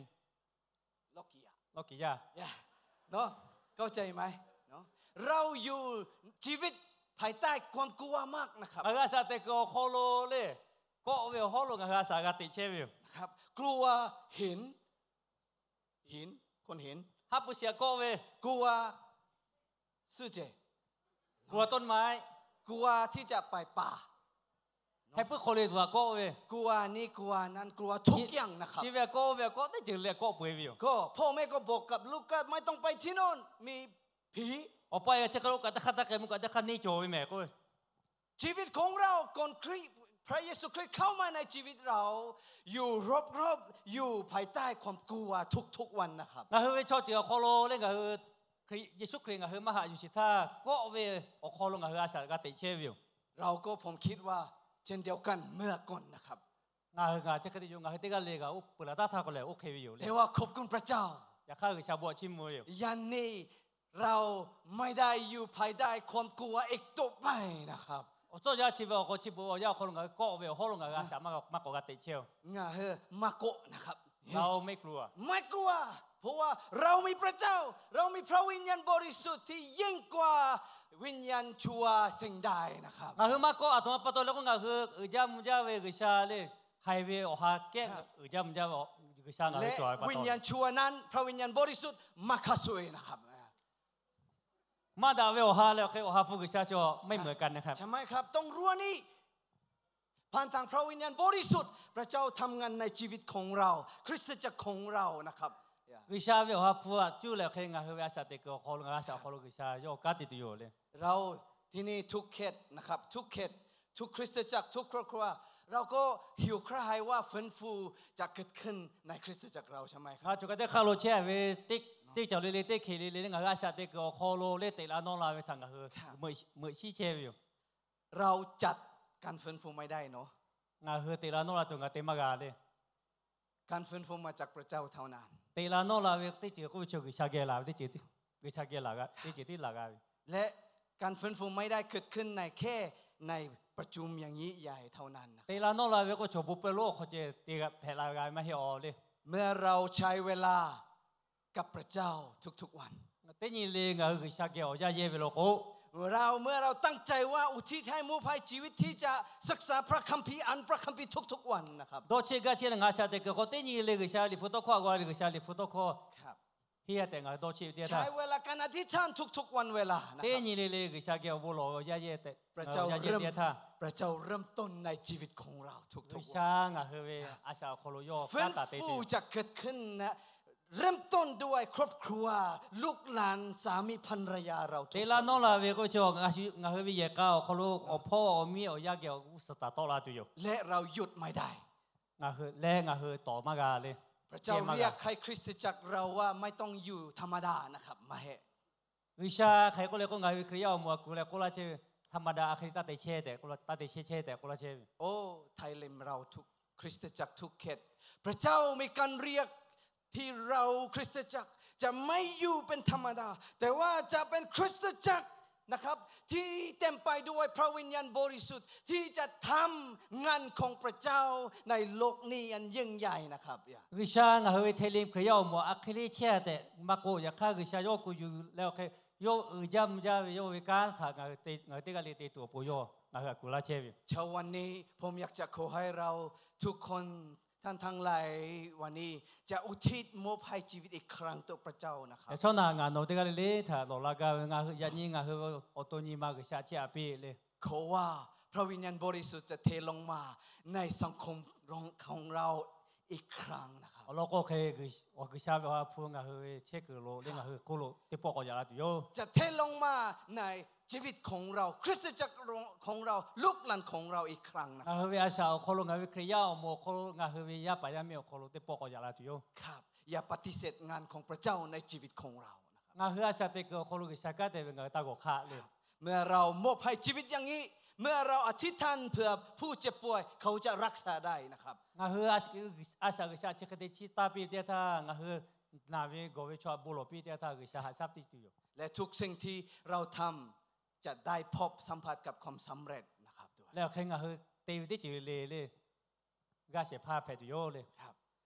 ลอกเกียร์ ลอกเกียร์ เนาะ เข้าใจไหม เนาะ เราอยู่ชีวิตภายใต้ความกลัวมากนะครับ Ngaˬ hui a shaꞈ teꞈ kuiˬ awˬ hk'aw lo le kawˆ ve awˬ hawˉ lo ngaˬ hui a shaꞈ g'a teꞈ chehˇ ve yoˬ. ครับ กลัวหิน หิน โขดหิน Haˉ pui shiˍ aꞈ kawˆ ve กลัวเสือ กลัวต้นไม้ กลัวที่จะไปป่า Heh puiˉ hk'aw le tuˬ aꞈ kawˆ ve กลัวนี่กลัวนั่นกลัวทุกอย่างนะครับ Chi ve aꞈ kawˆ ve aꞈ kawˆ teˇ ceuˬ le kawˆ peu e ve yoˬ. ก็พ่อแม่ก็บอกกับลูกก็ไม่ต้องไปที่โน่นมีผี Awˬ pa e chi hk'e lo kaꞈ teˇ hk'aˇ taˇ k'ai mvuh kaꞈ teˇ hk'aˇ neˇ cawˬ ve mehˍ k'oˆ ve. ชีวิตของเราก่อนคริสต์ พระเยซูคริสต์เข้ามาในชีวิตเรา อยู่รอบๆ อยู่ภายใต้ความกลัวทุกๆวันนะครับ Ngaˬ hui ve chaw ceuˬ awˬ hk'aw lo le ngaˬ hui Yeˍsuˆ Hkriꞈ ngaˬ hui maˇ haꞈ yuˬ shiˍ htaˇ kawˆ ve awˬ hk'aw lo ngaˬ hui a shaꞈ g'a teꞈ chehˇ ve yoˬ. เราก็ผมคิดว่าเช่นเดียวกันเมื่อก่อนนะครับ Ngaˬ hui ngaˬ chi hk'e te yoˬ, ngaˬ hui teˇ g'aˇ le g'a oˇ peuˬ laˬ taˇ htaˇ k'o lehˬ oˇ hk'e ve yoˬ le. แต่ว่าขอบคุณพระเจ้า Yaꞈ hk'aˇ G'uiˬsha bon chiˇ mvuh ve yoˬ. ยันนี้เราไม่ได้อยู่ภายใต้ความกลัวอีกต่อไปนะครับ Awˬ cawˇ yaˇ chi ve awˬ k'aw chi beuꞈ awˬ yanˇ awˬ hk'aw lo ngaˬ hui kawˆ ve awˬ hawˉ lo ngaˬ hui a shaꞈ maˇ k'awꞈ g'a teꞈ chehˇ oˬ. เราไม่กลัวนะครับ ไม่กลัว เพราะว่าเรามีพระเจ้า เรามีพระวิญญาณบริสุทธิ์ที่ยิ่งกว่าวิญญาณชั่วสิ่งใดนะครับ Ngaˬ hui maˇ kawˆ a htoꞈ ma pa taw leh k'o ngaˬ hui uiˍ jaˇ mvuh jaˇ ve G'uiˬsha le haiˬ ve awˬ ha kehˉ uiˍ jaˇ mvuh jaˇ ve G'uiˬsha ngaˬ hui cawˬ ve pa taw. วิญญาณชั่วนั้น พระวิญญาณบริสุทธิ์ ไม่เข้าช่วยนะครับ Maˇ daꞈ ve awˬ ha leh awˬ hk'e Awˬ ha hpu G'uiˬsha cawˬ ไม่เหมือนกันนะครับ ใช่ไหมครับ ต้องรู้นี่ ผ่านทางพระวิญญาณบริสุทธิ์ พระเจ้าทำงานในชีวิตของเรา คริสตจักรของเรานะครับ G'uiˬsha ve Awˬ ha hpu aꞈ cuˇ leh awˬ hk'e ngaˬ hui ve a shaꞈ teꞈ kuiˬ awˬ hk'aw lo ngaˬ hui a shaꞈ awˬ hk'aw lo G'uiˬsha yawˇ kanˉ te tuˬ yoˬ le. เราที่นี่ทุกเขตนะครับ ทุกเขต ทุกคริสตจักร ทุกครอบครัว เราก็หิวกระหายว่าฟื้นฟูจะเกิดขึ้นในคริสตจักรเราใช่ไหมครับ Ngaˬ cawˬ ka teˇ hk'aˇ lo chehˇ ve teˇ cawˬ le le teˇ hkeꞈ le le le ngaˬ hui a shaꞈ teꞈ kuiˬ awˬ hk'aw lo le teꞈ la nawˇ la ve htaꞈ ngaˬ hui meuꞈ shiˉ chehˇ ve yoˬ. เราจัดการฟื้นฟูไม่ได้เนาะ Ngaˬ hui teꞈ la nawˇ la tuˬ ngaˬ te maˇ g'a le. การฟื้นฟูมาจากพระเจ้าเท่านั้น Teꞈ la nawˇ la ve teˇ ceuˬ k'oˆ ve chaw G'uiˬsha geh laˬ ve teˇ ceuˬ, G'uiˬsha geh laˬ g'a teˇ ceuˬ tiˉ laˬ g'a ve. และการฟื้นฟูไม่ได้เกิดขึ้นในแค่ในประชุมอย่างยิ่งใหญ่เท่านั้นนะครับ Teꞈ la nawˇ la ve k'o chaw bon peuˬ lonˉ awˬ hk'aw ceh te hpehꞈ la g'a ve maˇ heˆ awˬ le. เมื่อเราใช้เวลากับพระเจ้าทุกๆวัน Teˇ nyi le ngaˬ hui G'uiˬsha geh awˬ yanˇ yehˇ ve law k'o, เราเมื่อเราตั้งใจว่าอุทิศให้มอบให้ชีวิตที่จะศึกษาพระคัมภีร์ อ่านพระคัมภีร์ทุกๆวันนะครับ Dawˇ cheˆ gaˇ cheˆ leh ngaˬ a shaꞈ teꞈ kuiˬ hk'aw teˇ nyi le G'uiˬsha ve Liꞈ hpu tawˇ hkawˇ a g'a ve G'uiˬsha Liꞈ hpu tawˇ hkawˇ henˇ yaˇ tehꞈ ngaˬ hui dawˇ cheˆ ve teˇ yanˇ htaˇ, ใช้เวลาการอธิษฐานทุกๆวันเวลานะครับ Teˇ nyi le le G'uiˬsha geh awˬ bon lawˬ ve awˬ yanˇ yehˇ tehꞈ ngaˬ hui a yanˇ yehˇ teˇ yanˇ htaˇ, พระเจ้าเริ่มต้นในชีวิตของเราทุกๆวัน G'uiˬsha ngaˬ hui ve a shaꞈ awˬ hk'aw lo yawˇ kanˉ taˍ te tuˬ จะเกิดขึ้นนะ เริ่มต้นด้วยครอบครัว ลูกหลาน สามีภรรยาเราทุกคน Te laˇ nawˇ la ve k'oˆ ve chi, ngaˬ hui ve yehˬ k'a awˬ hk'aw lo awˬ hpawˇ awˬ miˇ awˬ yanˇ geh awˬ g'uˇ suhˍ taˍ tawˆ la tuˬ yoˬ. และเราหยุดไม่ได้ Ngaˬ hui leh ngaˬ hui tawˍ maˇ g'a le. พระเจ้าเรียกให้คริสตจักรเราว่าไม่ต้องอยู่ธรรมดานะครับ มาเหอะ G'uiˬsha hk'aˬ hk'e k'oˆ le k'o, ngaˬ hui ve Hkriꞈ yaˇ awˬ moˍ a kuˬ leh k'oˆ laˇ chehˇ ve, ธรรมดา a hk'e le taˇ te chehˇ tehꞈ k'oˆ laˇ, taˇ te chehˇ chehˇ tehꞈ k'oˆ laˇ chehˇ ve. โอ้ ไทยเรมเราทุก คริสตจักรทุกเขต พระเจ้ามีการเรียก ที่เราคริสตจักรจะไม่อยู่เป็นธรรมดา แต่ว่าจะเป็นคริสตจักรนะครับ ที่เต็มไปด้วยพระวิญญาณบริสุทธิ์ ที่จะทำงานของพระเจ้าในโลกนี้อันยิ่งใหญ่นะครับ G'uiˬsha ngaˬ hui ve Htaiˍ Lim Hkriꞈ yaˇ awˬ moˍ a hk'e le chehˇ tehꞈ maˇ k'oˆ, yaꞈ hk'aˇ G'uiˬsha yawˇ kuˬ yuˬ leh awˬ hk'e, yawˇ uiˍ jaˇ mvuh jaˇ ve yawˇ ve kanˉ htaꞈ ngaˬ hui teˇ g'aˇ le te tuˬ awˬ pon yawˇ ngaˬ hui a kuˬ laˇ chehˇ ve. เช้าวันนี้ผมอยากจะขอให้เราทุกคน ท่านทั้งหลาย วันนี้จะอุทิศมอบให้ชีวิตอีกครั้งต่อพระเจ้านะครับ Yaꞈ shawˉ naꞈ ngaˬ nawˬ teˇ g'aˇ le le htaꞈ lawˬ la gaˇ ve, ngaˬ hui yaꞈ nyi ngaˬ hui ve awˬ to nyi ma G'uiˬsha chiˇ aꞈ piˇ le. ขอว่าพระวิญญาณบริสุทธิ์จะเทลงมาในสังคมของเราอีกครั้งนะครับ Awˬ lawn k'o hk'e, G'uiˬsha ve Awˬ ha hpu ngaˬ hui ve chehˇ kuiˬ lo le ngaˬ hui hk'oˆ lo teˇ pawˆ k'awꞈ yaꞈ la tuˬ yoˬ. จะเทลงมาในชีวิตของเรา คริสตจักรของเรา ลูกหลานของเราอีกครั้งนะครับ Ngaˬ hui ve a shaꞈ awˬ hk'aw lo, ngaˬ hui ve Hkriꞈ yaˇ awˬ moˍ awˬ hk'aw lo, ngaˬ hui ve yaˇ paˍ yaˇ miˇ awˬ hk'aw lo teˇ pawˆ k'awꞈ yaꞈ la tuˬ yoˬ. ครับ อย่าปฏิเสธงานของพระเจ้าในชีวิตของเรานะครับ Ngaˬ hui a shaꞈ teꞈ kuiˬ awˬ hk'aw lo G'uiˬsha kanˉ te ve ngaˬ hui taˇ g'awˬ hk'aˆ le. เมื่อเรามอบให้ชีวิตอย่างนี้ เมื่อเราอธิษฐานเผื่อผู้เจ็บป่วย เขาจะรักษาได้นะครับ Ngaˬ hui a shaꞈ G'uiˬsha chi hk'e te chiˇ taˇ piˇ ve teˇ yanˇ htaˇ, ngaˬ hui naˬ ve gawˬ ve chaw htaꞈ bon lawˬ piˇ teˇ yanˇ htaˇ, G'uiˬsha haꞈ shaˉ piˇ tuˬ yoˬ. และทุกสิ่งที่เราทำจะได้พบสัมผัสกับความสำเร็จนะครับ Leh awˬ hk'e ngaˬ hui te ve teˇ ceuˬ le le g'aˇ shehˍ hpaˇ hpehꞈ tuˬ yoˬ le. ครับ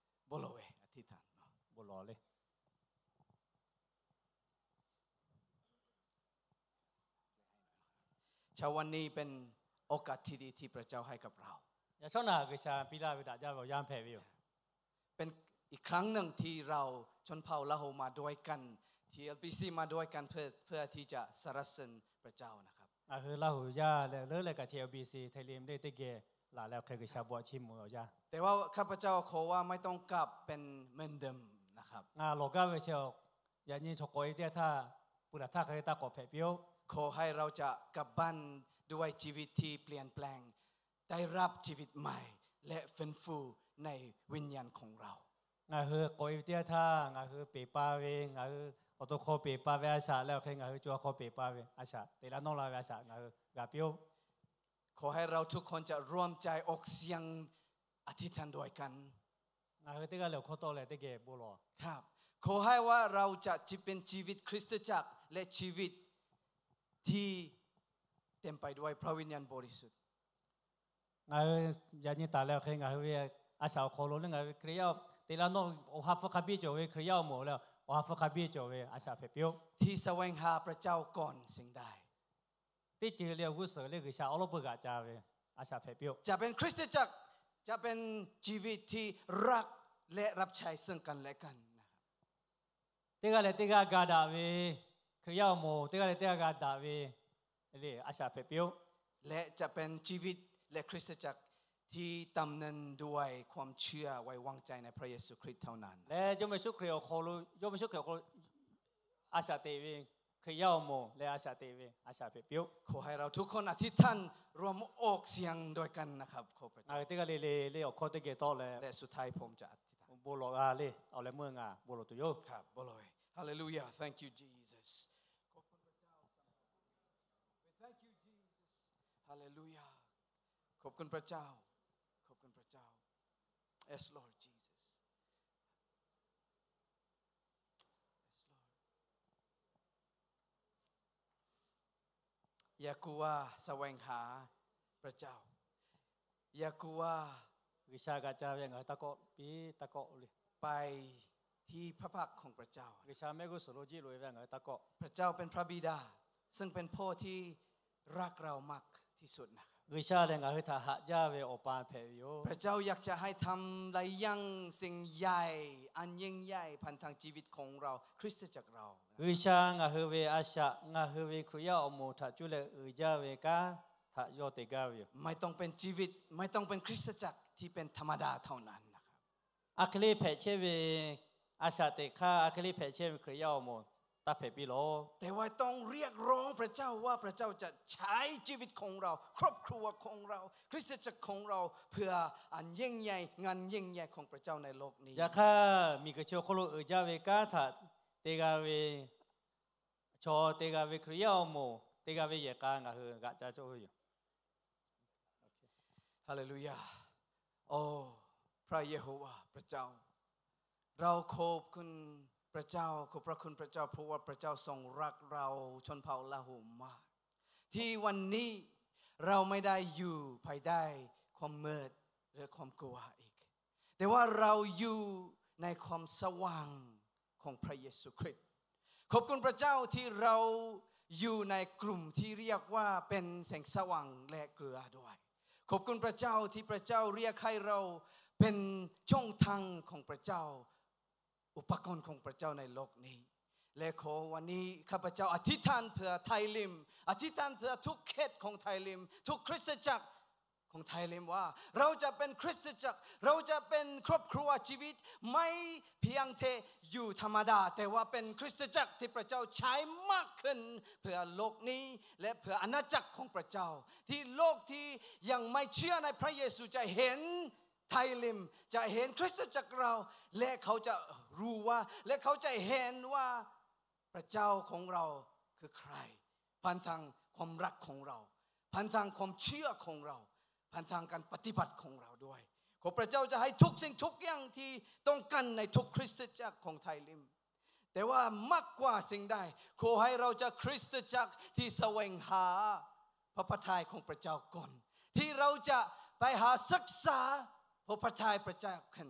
บนโลกเวที อธิษฐานเนาะ Bon lawˬ le. เช้าวันนี้เป็นโอกาสที่ดีที่พระเจ้าให้กับเรา Yaꞈ shawˉ naꞈ G'uiˬsha piˇ laˇ ve daꞈ jaˇ ve awˬ yanˇ hpehꞈ ve yoˬ. เป็นอีกครั้งหนึ่งที่เราชนเผ่าลาหูมาด้วยกัน ที แอล บี ซี มาด้วยกันเพื่อเพื่อที่จะสรรเสริญพระเจ้านะครับ Ngaˬ hui Laˇ huˍ yaˇ leh leuˉ leh kaꞈ T L B C Htaiˍ Lim le teˇ geh laˬ leh awˬ hk'e G'uiˬsha bon chiˇ mvuh awˬ yanˇ. แต่ว่าข้าพเจ้าขอว่าไม่ต้องกลับเป็นเหมือนเดิมนะครับ Ngaˬ lawˬ gaˇ ve chi, yaꞈ nyi chaw k'awꞈ e teˇ yanˇ htaˇ, pui laˬ htaˇ hk'e le taˇ k'awꞈ hpehꞈ piˇ-oˆ. ขอให้เราจะกลับบ้านด้วยชีวิตที่เปลี่ยนแปลง ได้รับชีวิตใหม่และฟื้นฟูในวิญญาณของเรา Ngaˬ hui k'awꞈ e ve teˇ yanˇ htaˇ ngaˬ hui peˬ pa ve, ngaˬ hui awˬ to hk'aw peˬ pa ve a shaꞈ leh awˬ hk'e ngaˬ hui co a hk'aw peˬ pa ve a shaꞈ, teꞈ laˇ nawˇ la ve a shaꞈ ngaˬ hui g'a piˇ-oˆ. ขอให้เราทุกคนจะร่วมใจออกเสียงอธิษฐานด้วยกัน Ngaˬ hui teˇ g'aˇ leh awˬ hkawˇ tawˆ leh teˇ geh bon lawˬ. ครับ ขอให้ว่าเราจะเป็นชีวิตคริสตจักรและชีวิตที่เต็มไปด้วยพระวิญญาณบริสุทธิ์ Ngaˬ hui yaꞈ nyi taˍ leh awˬ hk'e ngaˬ hui ve a shaꞈ awˬ hk'aw lo le ngaˬ hui Hkriꞈ yaˇ teꞈ laˇ nawˇ Awˬ ha hpu hk'a biˇ cawˬ ve Hkriꞈ yaˇ awˬ moˍ leh Awˬ ha hpu hk'a biˇ cawˬ ve a shaꞈ hpehꞈ piˇ-oˆ. ที่แสวงหาพระเจ้าก่อนสิ่งใด Teˇ ceuˬ le awˬ g'uˇ suhˍ le G'uiˬsha awˉ lawˉ peuˬ g'aꞈ ca ve a shaꞈ hpehꞈ piˇ-oˆ. จะเป็นคริสตจักร จะเป็นชีวิตที่รักและรับใช้ซึ่งกันและกันนะครับ Teˇ g'aˇ leh teˇ g'aˇ ga daꞈ ve, Hkriꞈ yaˇ awˬ moˍ teˇ g'aˇ leh teˇ g'aˇ ga daꞈ ve le a shaꞈ hpehꞈ piˇ-oˆ. และจะเป็นชีวิตและคริสตจักรที่ดำเนินด้วยความเชื่อไว้วางใจในพระเยซูคริสต์เท่านั้น Leh Jawˇmawˇ Yeˍsuˆ Hkriꞈ awˬ hk'aw lo, Jawˇmawˇ Yeˍsuˆ Hkriꞈ awˬ hk'aw lo a shaꞈ teꞈ ve Hkriꞈ yaˇ awˬ moˍ leh a shaꞈ teꞈ ve a shaꞈ hpehꞈ piˇ-oˆ. ขอให้เราทุกคนอธิษฐานร่วมออกเสียงด้วยกันนะครับ ขอพระเจ้า Ngaˬ hui teˇ g'aˇ le le le awˬ hkawˇ teˇ geh tawˆ leh และสุดท้ายผมจะอธิษฐาน bon lawˬ g'a le. Awˬ leh meuˇ ngaˬ bon lawˬ tuˬ yoˬ. ครับ บนโลกเวที Hallelujah. Thank you, Jesus. ขอบคุณพระเจ้า สำหรับ We thank you, Jesus. Hallelujah. ขอบคุณพระเจ้า ขอบคุณพระเจ้า Yes, Lord Jesus. Yes, Lord. อย่ากลัว แสวงหาพระเจ้า อย่ากลัว G'uiˬsha g'aꞈ ca ve ngaˬ hui taˇ kawˆ piˇ, taˇ kawˆ le. ไปที่พระพักตร์ของพระเจ้า G'uiˬsha mehˆ g'uˇ suhˍ lo jiˇ loꞈ e ve ngaˬ hui taˇ kawˆ. พระเจ้าเป็นพระบิดา ซึ่งเป็นพ่อที่รักเรามากที่สุดนะครับ G'uiˬsha lehˬ ngaˬ hui htaꞈ haꞈ jaˇ ve awˬ pa hpehꞈ ve yoˬ. พระเจ้าอยากจะให้ทำหลายอย่าง สิ่งใหญ่ อันยิ่งใหญ่ ผ่านทางชีวิตของเรา คริสตจักรเรา G'uiˬsha ngaˬ hui ve a shaꞈ, ngaˬ hui ve Hkriꞈ yaˇ awˬ moˍ htaꞈ cuˇ leh uiˍ jaˇ ve kanˉ htaꞈ yawˇ te gaˇ ve yoˬ. ไม่ต้องเป็นชีวิต ไม่ต้องเป็นคริสตจักรที่เป็นธรรมดาเท่านั้นนะครับ A hk'e le hpehꞈ chehˇ ve a shaꞈ teꞈ hk'aˇ a hk'e le hpehꞈ chehˇ ve Hkriꞈ yaˇ awˬ moˍ taˇ hpehꞈ piˇ lawˬ. แต่ว่าต้องเรียกร้องพระเจ้าว่าพระเจ้าจะใช้ชีวิตของเรา ครอบครัวของเรา คริสตจักรของเรา เพื่ออันยิ่งใหญ่ งานยิ่งใหญ่ของพระเจ้าในโลกนี้ Yaꞈ hk'aˇ, miˬguiˬ chi awˬ hk'oˆ lo uiˍ jaˇ ve kanˉ htaꞈ te g'a ve, chaw te g'a ve Hkriꞈ yaˇ awˬ moˍ te g'a ve yehˬ k'a ngaˬ hui g'aꞈ ca cawˇ ve yoˬ. ฮาเลลูยา โอ้ พระเยโฮวาห์ พระเจ้า เราขอบคุณพระเจ้า ขอบพระคุณพระเจ้า เพราะว่าพระเจ้าทรงรักเรา ชนเผ่าลาหูมาก ที่วันนี้เราไม่ได้อยู่ภายใต้ความมืดและความกลัวอีก แต่ว่าเราอยู่ในความสว่างของพระเยซูคริสต์ ขอบคุณพระเจ้าที่เราอยู่ในกลุ่มที่เรียกว่าเป็นแสงสว่างและเกลือด้วย ขอบคุณพระเจ้าที่พระเจ้าเรียกให้เราเป็นช่องทางของพระเจ้า อุปกรณ์ของพระเจ้าในโลกนี้ และขอวันนี้ข้าพเจ้าอธิษฐานเผื่อไทยริม อธิษฐานเผื่อทุกเขตของไทยริม ทุกคริสตจักรของไทยริมว่า เราจะเป็นคริสตจักร เราจะเป็นครอบครัวชีวิต ไม่เพียงแต่อยู่ธรรมดา แต่ว่าเป็นคริสตจักรที่พระเจ้าใช้มากขึ้น เพื่อโลกนี้ และเพื่ออาณาจักรของพระเจ้า ที่โลกที่ยังไม่เชื่อในพระเยซูจะเห็นไทยริม จะเห็นคริสตจักรเรา และเขาจะรู้ว่า และเขาจะเห็นว่าพระเจ้าของเราคือใคร ผ่านทางความรักของเรา ผ่านทางความเชื่อของเรา ผ่านทางการปฏิบัติของเราด้วย ขอพระเจ้าจะให้ทุกสิ่งทุกอย่างที่ต้องการในทุกคริสตจักรของไทยริม แต่ว่ามากกว่าสิ่งใด ขอให้เราจะคริสตจักรที่แสวงหาพระพระทัยของพระเจ้าก่อน ที่เราจะไปหาศึกษาพระพระทัยพระเจ้ากัน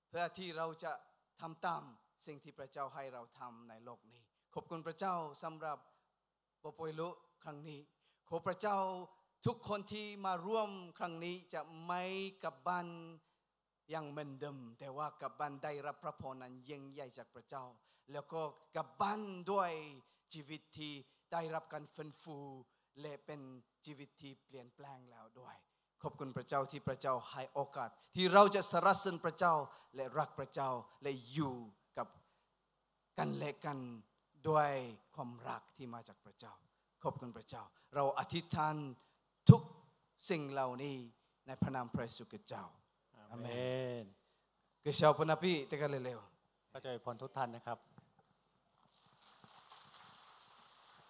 เพื่อที่เราจะทำตามสิ่งที่พระเจ้าให้เราทำในโลกนี้ ขอบคุณพระเจ้าสำหรับ บทปวยลุครั้งนี้ ขอพระเจ้าทุกคนที่มาร่วมครั้งนี้จะไม่กลับบ้านอย่างเหมือนเดิม แต่ว่ากลับบ้านได้รับพระพรอันยิ่งใหญ่จากพระเจ้า แล้วก็กลับบ้านด้วยชีวิตที่ได้รับการฟื้นฟู และเป็นชีวิตที่เปลี่ยนแปลงแล้วด้วย ขอบคุณพระเจ้าที่พระเจ้าให้โอกาสที่เราจะสรรเสริญพระเจ้าและรักพระเจ้าและอยู่กับ กันและกันด้วยความรักที่มาจากพระเจ้า ขอบคุณพระเจ้า เราอธิษฐานทุกสิ่งเหล่านี้ในพระนามพระเยซูคริสต์เจ้า อาเมน อาเมน G'uiˬsha awˬ pon naˍ piˇ teˇ g'aˇ le le-oˬ. พระเจ้าอวยพรทุกท่านนะครับ